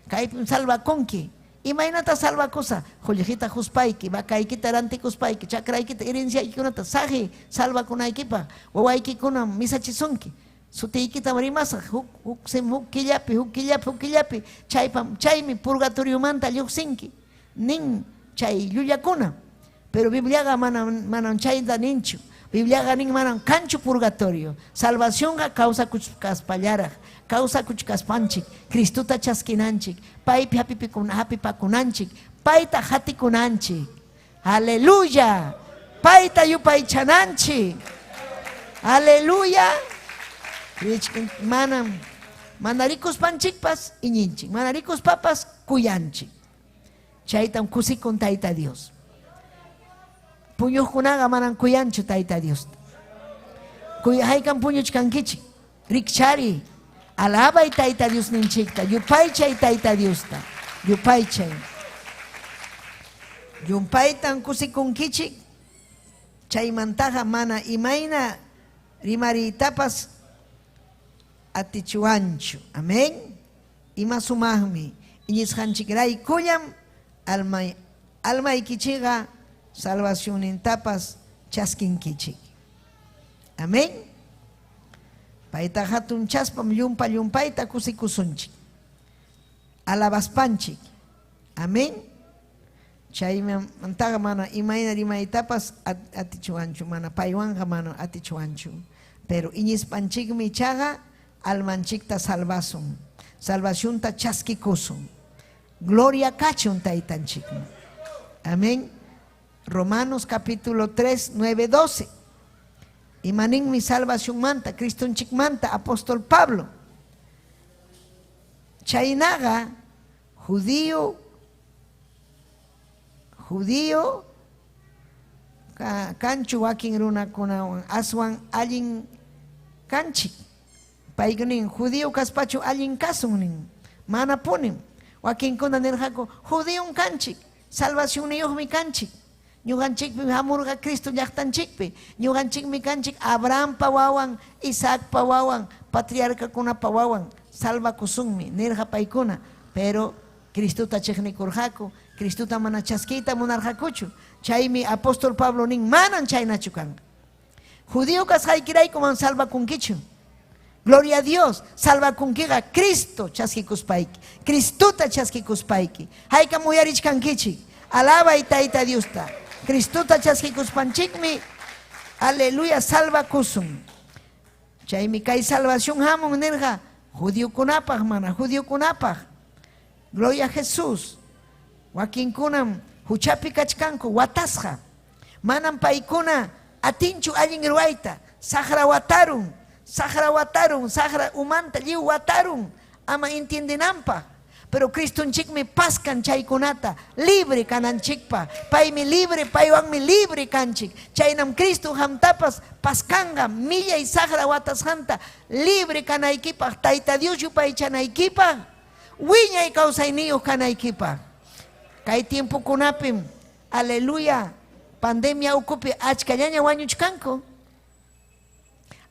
Kaypim salvakunki. Imaynata salvakusa? Qullqita quspayki, vacaykita rantikuspayki, chakraykita, herenciaykikunata saqi salvakunaykipaq, wawaykikunam misachisunki. Sutiykitam rimasaq huk huk huk killapi, huk killapi, huk killapi, chaypam chaymi purgatoriomanta lluqsinki nin chay llullakuna. Pero Bibliaqa manam manam chayta ninchu. Bibliaqa nin manam kanchu purgatorio. Salvacionqa kawsakuchkaspallaraq, kawsakuchkaspanchik, Cristota chaskinanchik, paypi hapipakunanchik, payta hatikunanchik. Aleluya. Payta yupaychananchik. Aleluya. Manam mana rikuspanchikpas iñinchik, mana rikuspapas kuyanchik. Chaytam kusikun Tayta Dios. Puñuqkunaqa manam kuyanchu Tayta Diosta. Haykam puñuchkankichik. Rikchari. Alabay Tayta Diosninchikta. Yupaychay Tayta Diosta. Yupaychay. Llumpaytan kusikunkichik. Chaymantaqa mana imayna rimariytapas atichuwanchu. Amén. Ima sumaqmi. Iñisqanchikraykullam almaykichikqa salvacionnintapas chaskinkichik. Amén. Payta hatunchaspam llumpa llumpayta kusikusunchik. Alabaspanchik. Amén. Chaymantaqa mana imayna rimaytapas atichuwanchu, mana paywanqa mana atichuwanchu. Pero iñispanchikmi ichaqa almanchikta salvasun. Salvacionta chaskikusun. Gloria kachun taytanchikman. Amén. Romanos capítulo 3, 9, 12. Imaninmi salvacionmanta, Cristonchikmanta, apóstol Pablo. Chaynaqa judío judío kanchu wakin runakunawan aswan allin kanchik. Paykunin judío kaspachu allin kasun nin. Mana punim. Wakinkuna nirqaku, Judiom kanchik, salvacionniyuqmi kanchik. Ñuqanchikpim hamurqa Cristo llaqtanchikpi. Ñuqanchikmi kanchik Abrahampa wawan, Isaacpa wawan, patriarcakunapa wawan. Salvakusunmi, nirqa paykuna. Pero Cristota chiqnikurqaku, Cristota mana chaskiyta munarqakuchu. Chaymi apóstol Pablo nin, manan chaynachu kanqa. Judío kasqaykirayku man salvakunkichu. Gloria a Dios, salvakunkiqa Cristo chaskikuspayki, Cristota chaskikuspayki. Haykam uyarichkankichik, alabay Tayta Diosta. Cristota chaskikuspanchikmi, aleluya, salvakusun. Chaymi kay salvación hamun nirqa judiokunapaq, mana judiokunapaq. Gloria a Jesús. Wakinkunam huchapi kachkanku, watasqa. Manam paykuna atinchu allin ruwayta. Saqra watarun, saqra watarun, saqra umanta lliw watarun ama entiendenanpaq. Pero Cristonchikmi paskan chaykunata libre kananchikpaq. Paymi libre, paywanmi libre kanchik. Chaynam Cristo qamtapas paskanqa millay saqra watasqanta libre kanaykipaq, Tayta Dios yupaychanaykipaq, wiñay kawsayniyuq kanaykipaq. Kay tiempokunapim, aleluya, pandemia ukupi achkallaña wañuchkanku.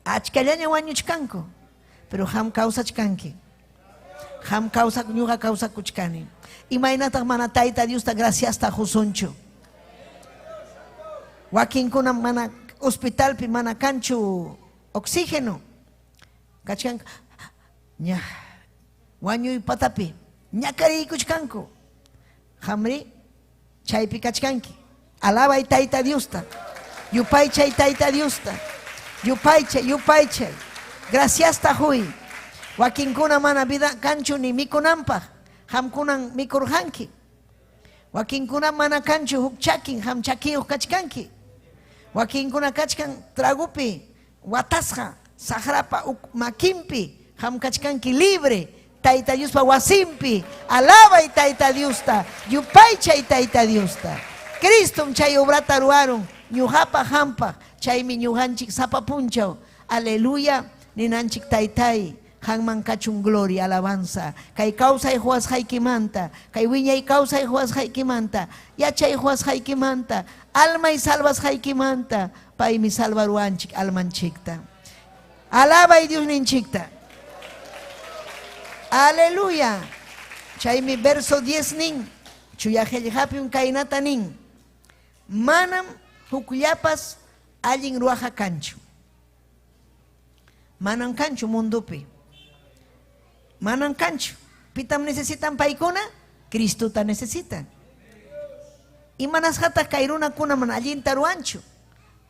Achkallaña wañuchkanku. Pero qam kawsachkanki. Qam kawsak, ñuqa kawsakuchkani. Imaynataq mana Tayta Diosta graciasta qusunchu? Wakinkunam mana hospitalpi mana kanchu oxígeno. Kachkanku ña wañuy patapi ñakariykuchkanku. Qamri chaypi kachkanki. Alabay Tayta Diosta. Yupaychay Tayta Diosta. Yupaychay, yupaychay. Graciasta huy. Wakinkuna mana vida kanchu ni mikunanpaq. Qamkunan mikurqanki. Wakinkuna mana kanchu huk chakin, qam chakiyuq kachkanki. Wakinkuna kachkan tragopi watasqa, saqrapa makinpi, qam kachkanki libre, Tayta Diospa wasinpi. Alabay Tayta Diosta, yupaychay Tayta Diosta. Cristom chay obrata ruwarun ñuqapaq, qampaq. Chaymi ñuqanchik sapa punchaw, aleluya, ninanchik Taytay, qanman kachun gloria, alabanza. Kay kawsay quwasqaykimanta, kay wiñay kawsay quwasqaykimanta, yachay quwasqaykimanta, almay salvasqaykimanta, paymi salvaruwanchik almanchikta. Alabay Diosninchikta. Aleluya. Chaymi verso 10 nin, chuya qillqapim kaynata nin, manam hukllapas allin ruwaqa kanchu. Manam kanchu mundopi. Manam kanchu. Pitam necesitan paykuna? Cristota necesitan. Imanasqataq kay runakuna mana allinta ruwanchu?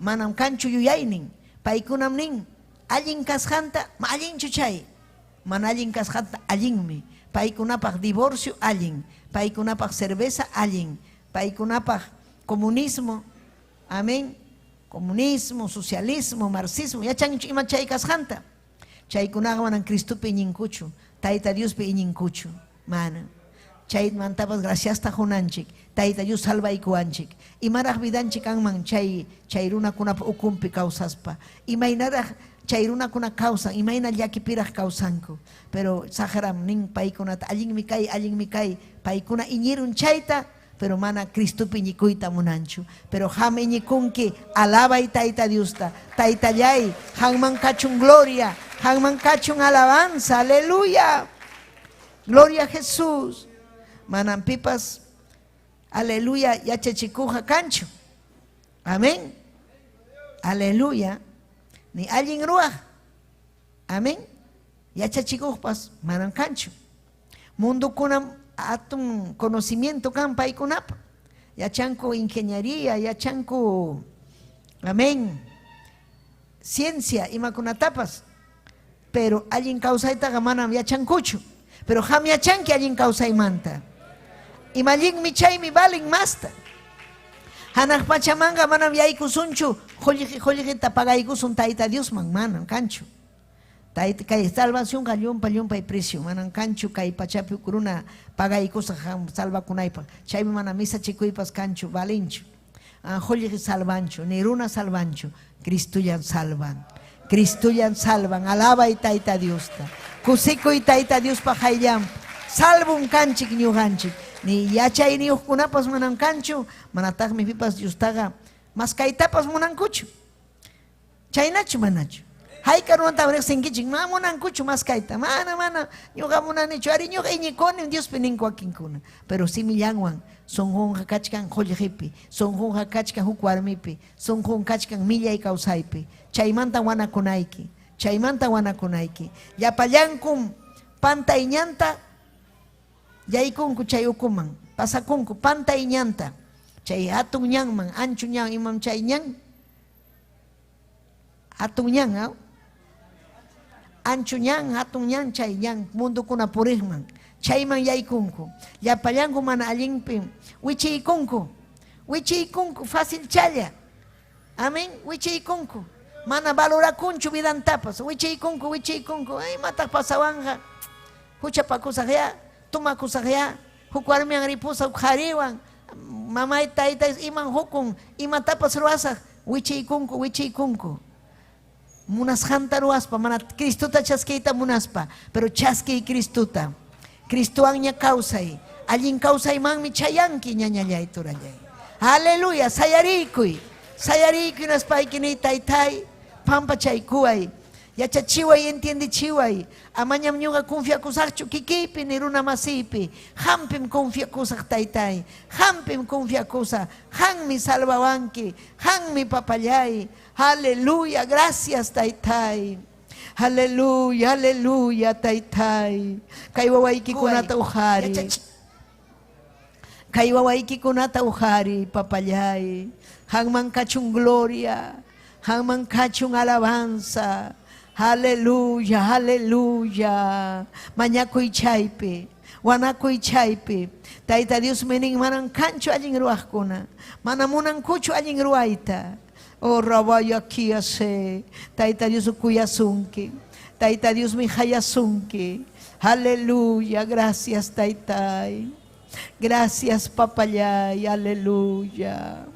Manam kanchu yuyaynin. Paykunam nin, allin kasqanta, ma allinchu chay. Mana allin kasqanta allinmi. Paykunapaq divorcio allin. Paykunapaq cerveza allin. Paykunapaq comunismo, amén. Comunismo, socialismo, marxismo, yachanchu ima chay kasqanta. Chaykunaqa manam Cristopi iñinkuchu, Tayta Diospi iñinkuchu, mana. Chaymantapas graciasta qunanchik, Tayta Dios salvaykuwanchik. Imaraq vidanchik kanman chay chay runakunapa ukunpi kawsaspa. Imaynaraq chay runakuna kawsan, imayna llakipiraq kawsanku. Pero saqram nin paykunata, allinmi kay, allinmi kay, paykuna iñirun chayta, pero mana Cristopi iñikuyta munanchu. Pero qam iñikunki, alabay Tayta Diosta. Taytallay, qanman kachun gloria, qanman kachun alabanza, aleluya. Gloria a Jesús. Manam pipas, aleluya, yachachikuqa kanchu. Amén. Aleluya. Ni allin ruwaq. Amén. Yachachikuqpas manam kanchu. Mundokunam atun conocimiento kan paykunapa. Yachanku ingeniería, yachanku, amén, ciencia, imakunatapas. Pero allin kawsaytaqa manam yachankuchu. Pero qam yachanki allin kawsaymanta. Ima allinmi chaymi valen masta. Hanaq pachamanqa manam yaykusunchu, qullqi qullqita pagaykusun Tayta Diosman, manam kanchu. Tayta, kay salvacionqa llumpa llumpay precio, manam kanchu kay pachapi huk runa pagaykusaq qam salvakunaypaq. Chaymi mana misachikuypas kanchu, valenchu. Qullqi salvanchu, ni runa salvanchu, Cristollan salvan. Cristollan salvan. Alabay Tayta Diosta. Kusikuy Tayta Diospa qayllanpi. Salvum kanchik ñuqanchik. Ni yachayniyuqkunapas manam kanchu, manataqmi pipas Diostaqa maskaytapas munankuchu. Chaynachu manachu? Hayka runatam riqsinkichik, mana munankuchu maskayta. Mana, mana, ñuqa munanichu. Ari ñuqa iñikunim Diospi ninku wakinkuna. Pero simillanwan sunqunqa kachkan qullqipi, sunqunqa kachkan huk warmipi, sunqun kachkan millay kawsaypi. Chaymanta wanakunayki, chaymanta wanakunayki. Llapallankum pantay ñanta yaykunku chay ukuman, pasakunku pantay ñanta, chay hatun ñanman, ancho ñan, imam chay ñan? Hatun ñan, aw? Ancho ñan, hatun ñan, chay ñan, mundukuna puriqman, chayman yaykunku. Llapallanku mana allinpi wichiykunku, wichiykunku, fácil challa. Amén, wichiykunku. Mana valorakunchu vidantapas, wichiykunku, wichiykunku. Ay, imataq pasawanqa? Huchapakusaqya, tumakusaqya, huk warmiwan ripusaq, huk qhariwan, mamay, taytay, iman hukun, imatapas ruwasaq, wichiykunku, wichiykunku. Munasqanta ruwaspa, mana Cristota chaskiyta munaspa, pero chaskiy Cristota. Cristowanña kawsay, allin kawsaymanmi chayanki, ñañallay, turallay. Aleluya, sayariykuy, sayariykuy naspayki niy, taytay, pampachaykuway, yachachiway, entiendechiway, amañam ñuqa confiakusaqchu kikiypi ni runa masiypi, qampim confiakusaq, taytay, qampim confiakusaq, qanmi salvawanki, qanmi papallay. Aleluya, gracias, taytay. Aleluya, aleluya, taytay. Kay wawaykikunata uqhari. Kay wawaykikunata uqhari, papallay. Qanman kachun gloria, qanman kachun alabanza. Aleluya, aleluya. Mañakuy chaypi, wanakuy chaypi. Tayta Diosmi nin, manan kanchu allin ruwaqkuna, mana munankuchu allin ruwayta. Oh, rabaya kiase. Tayta Dios kuyasunki. Tayta Diosmi hayasunki. Aleluya, gracias taytay. Gracias papallay, aleluya.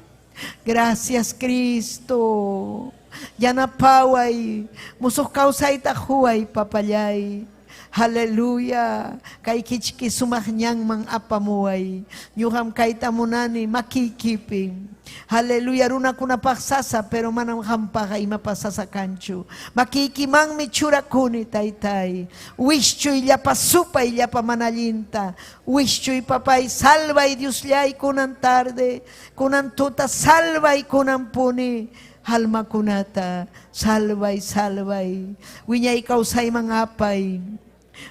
Gracias Cristo. Yanapaway, musuq kawsayta huway papallay. Aleluya. Kay kichki sumaq ñanman apamuway. Ñuqam kayta munani makiykipi. Aleluya, runakunapaq sasa, pero manam qampaqqa imapas sasa kanchu. Makiykimanmi churakuni, taytay. Wischuy llapa supay, llapa mana allinta. Wischuy papay, salvay Diosllay kunan tarde, kunan tuta, salvay kunan puni. Almakunata, salvay, salvay. Wiñay kawsayman apay.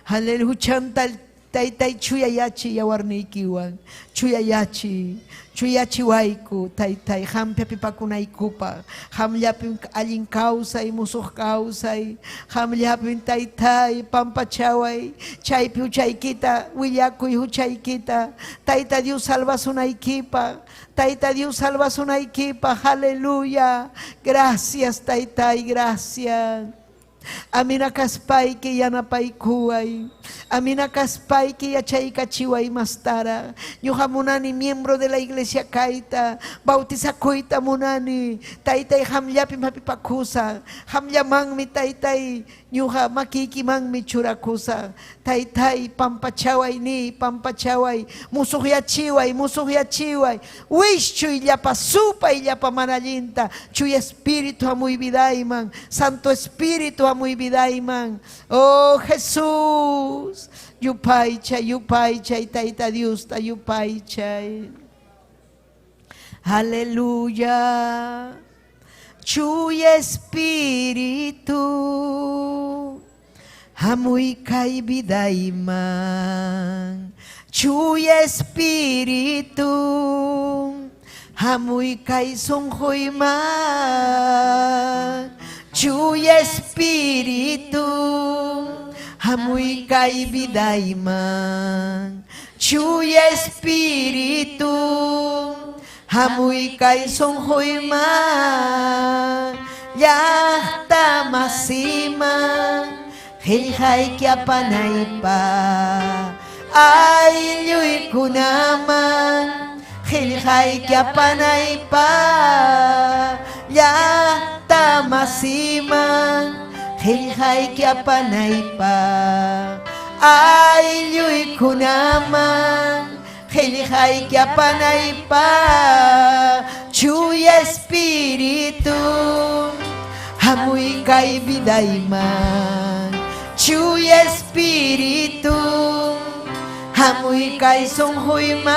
Aleluya, huchanta taytay chuyayachi yawarniykiwan. Chuyayachi, chuyachiwayku, taytay, qampi hapipakunaykupaq. Qamllapim allin kawsay, musuq kawsay. Qamllapim taytay, pampachaway. Chaypi huchaykita, willakuy huchaykita. Tayta Dios salvasunaykipaq. Tayta Dios salvasunaykipaq. Aleluya. Gracias, taytay, gracias. Amina kaspayki yanapaykuway. Amina kaspayki yachaykachiway mastara. Ñuqa munani miembro de la iglesia kayta, bautizakuyta munani. Taytay qamllapim hapipakusaq. Qamllamanmi taytay ñuqa makiykimanmi churakusaq. Taytay pampachaway ni, pampachaway, musuqyachiway, musuqyachiway. Wischuy llapa supay llapa mana allinta. Chuya espíritu hamuy vidayman, Santo Espíritu hamuy vidayman. Oh Jesús, yupaychay, yupaychay, Tayta Diosta yupaychay. Aleluya. Chuya Espíritu, hamuy kay vidayman. Chuya Espíritu, hamuy kay sunquyman. Chuya Espíritu, hamuy kay vidayman. Chuya Espíritu, hamuy kay sunquyman. Llaqta masiman, qillqayki apanaypaq. Aylluykunaman, qillqayki apanaypaq. Llaqta masiman, qillqayki apanaypaq. Aylluykunaman qillqayki apanaypaq. Chuya Espíritu, hamuy kay vidayman. Chuya Espíritu, hamuy kay sunquyman.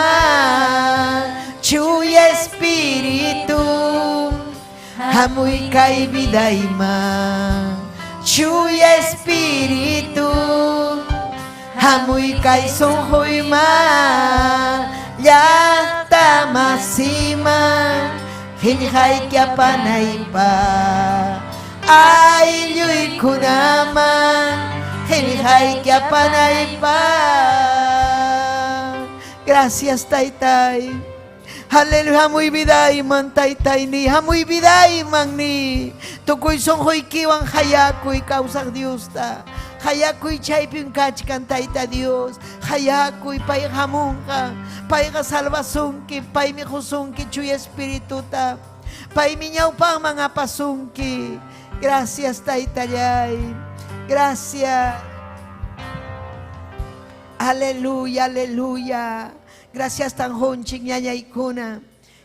Chuya Espíritu, hamuy kay vidayman. Chuya Espíritu, hamuy kay sunquyman. Llaqta masiman qillqayki apanaypaq. Aylluykunaman qillqayki apanaypaq. Gracias, Taytay. Aleluya, hamuy vidayman, Taytayni, hamuy vidayman ni. Tukuy sunquykiwan hayakuy kawsaq Diosta. Hayakuy chaypim kachkan Tayta Dios. Hayakuy pay hamunqa. Payqa salvasunki, paymi qusunki Chuya Espirituta. Paymi ñawpaqman apasunki. Gracias, Taytallay. Gracias. Aleluya, aleluya. Gracias tan junchik ñañaykuna.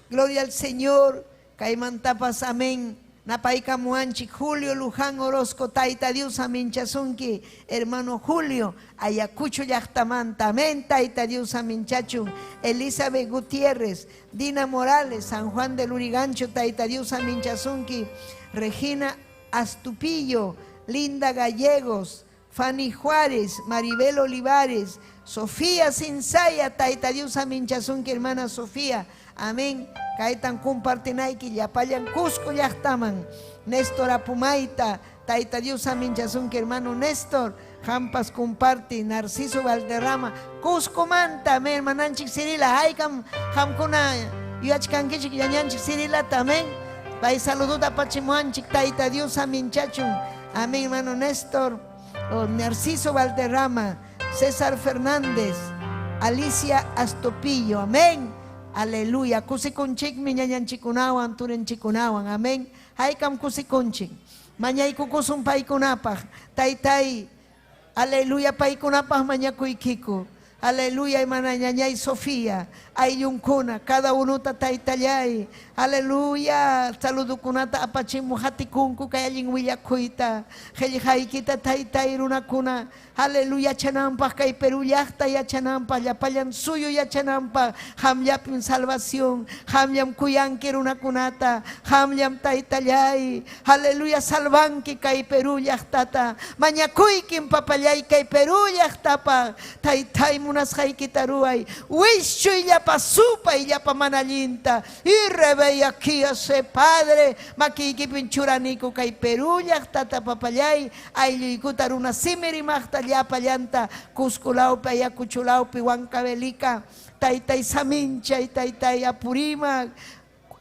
Gloria al Señor. Kaymantapas amén. Napaykamuanchik Julio Luján Orozco, Tayta Dios aminchasunki, hermano Julio, Ayacucho llaqtamanta, amén, Tayta Dios aminchachun, Elizabeth Gutiérrez, Dina Morales, San Juan del Lurigancho, Tayta Dios aminchasunki, Regina Astupillo, Linda Gallegos, Fanny Juárez, Maribel Olivares, Sofía Sinsaya, Tayta Dios aminchasunki, hermana Sofía, amén. Kaytan compartinayki llapallan Cusco llaqtaman. Néstor Apumaita, Tayta Dios aminchasunki, hermano Néstor, Jampas comparti, Narciso Valderrama, Cusco manta, amén, hermananchik Cirila, haykam hamkuna yuyachkankichik ñañanchik Cirilata, amén. Pay saluduta apachimuanchik, Tayta Dios aminchachun, amén, hermano Néstor, oh, Narciso Valderrama, César Fernández, Alicia Astopillo, amén. Aleluya. Kusikunchikmi ñañanchikunawan, turinchikunawan. Amén. Haykam kusikunchik. Mañaykukusun paykunapaq. Taytay. Aleluya paykunapaq mañakuykiku. Aleluya, hermana ñañay Sofía, ayllukuna, cada unuta taytallay. Aleluya, saludukunata apachimu hatikunku kay allin willakuyta. Qillqaykita taytay runakuna. Aleluya, yachananpaq kay Perú llaqta yachananpaq, llapallan suyu yachananpaq, qamllapim salvación, qamllam kuyanki runakunata, qamllam taytallay. Aleluya, salvanki kay Perú llaqtata. Mañakuykim papallay kay Perú llaqtapaq. Taytay munasqaykita ruway. Wischuy llapa supay llapa mana allinta. Y rebeya se Padre, makiykipin churaniku kay Perú llaqtata papallay. Aylluykuta runa simi rimaqta llapallanta Cusco lawpi, Ayacucho lawpi, Huancavelica, Taytay Saminchay, Taytay Apurímac,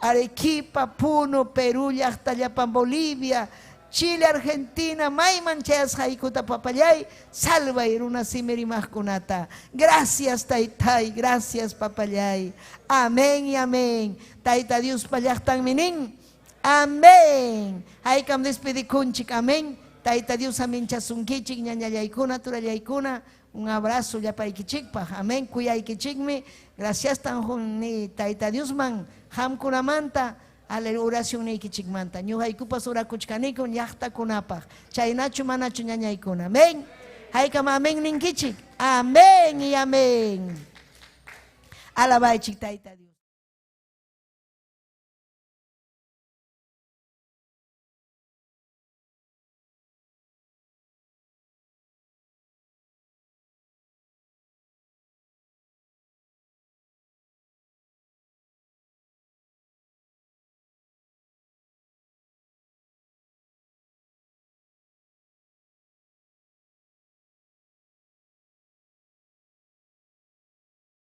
Arequipa, Puno, Perú llaqta llapan Bolivia, Chile, Argentina, mayman chayasqaykuta papallay, salvay runa simi rimaqkunata. Gracias, Taytay, gracias, papallay. Amén y amén. Tayta Dios llaqtanmi nin. Amén. Haykam despedikunchik, amén. Tayta Dios aminchasunkichik, ñañallaykuna, turallaykuna. Un abrazo llapaykichikpaq. Amén. Kuyaykichikmi. Gracias tan ni Tayta Diosman qamkunamanta. Ale oración niykichikmanta. Ñuqaykupas orakuchkaniku llaqtakunapaq. Chaynachu manachu ñañaykuna. Amén. Haykam amén ninkichik. Amén y amén. Alabaychik Tayta Dios.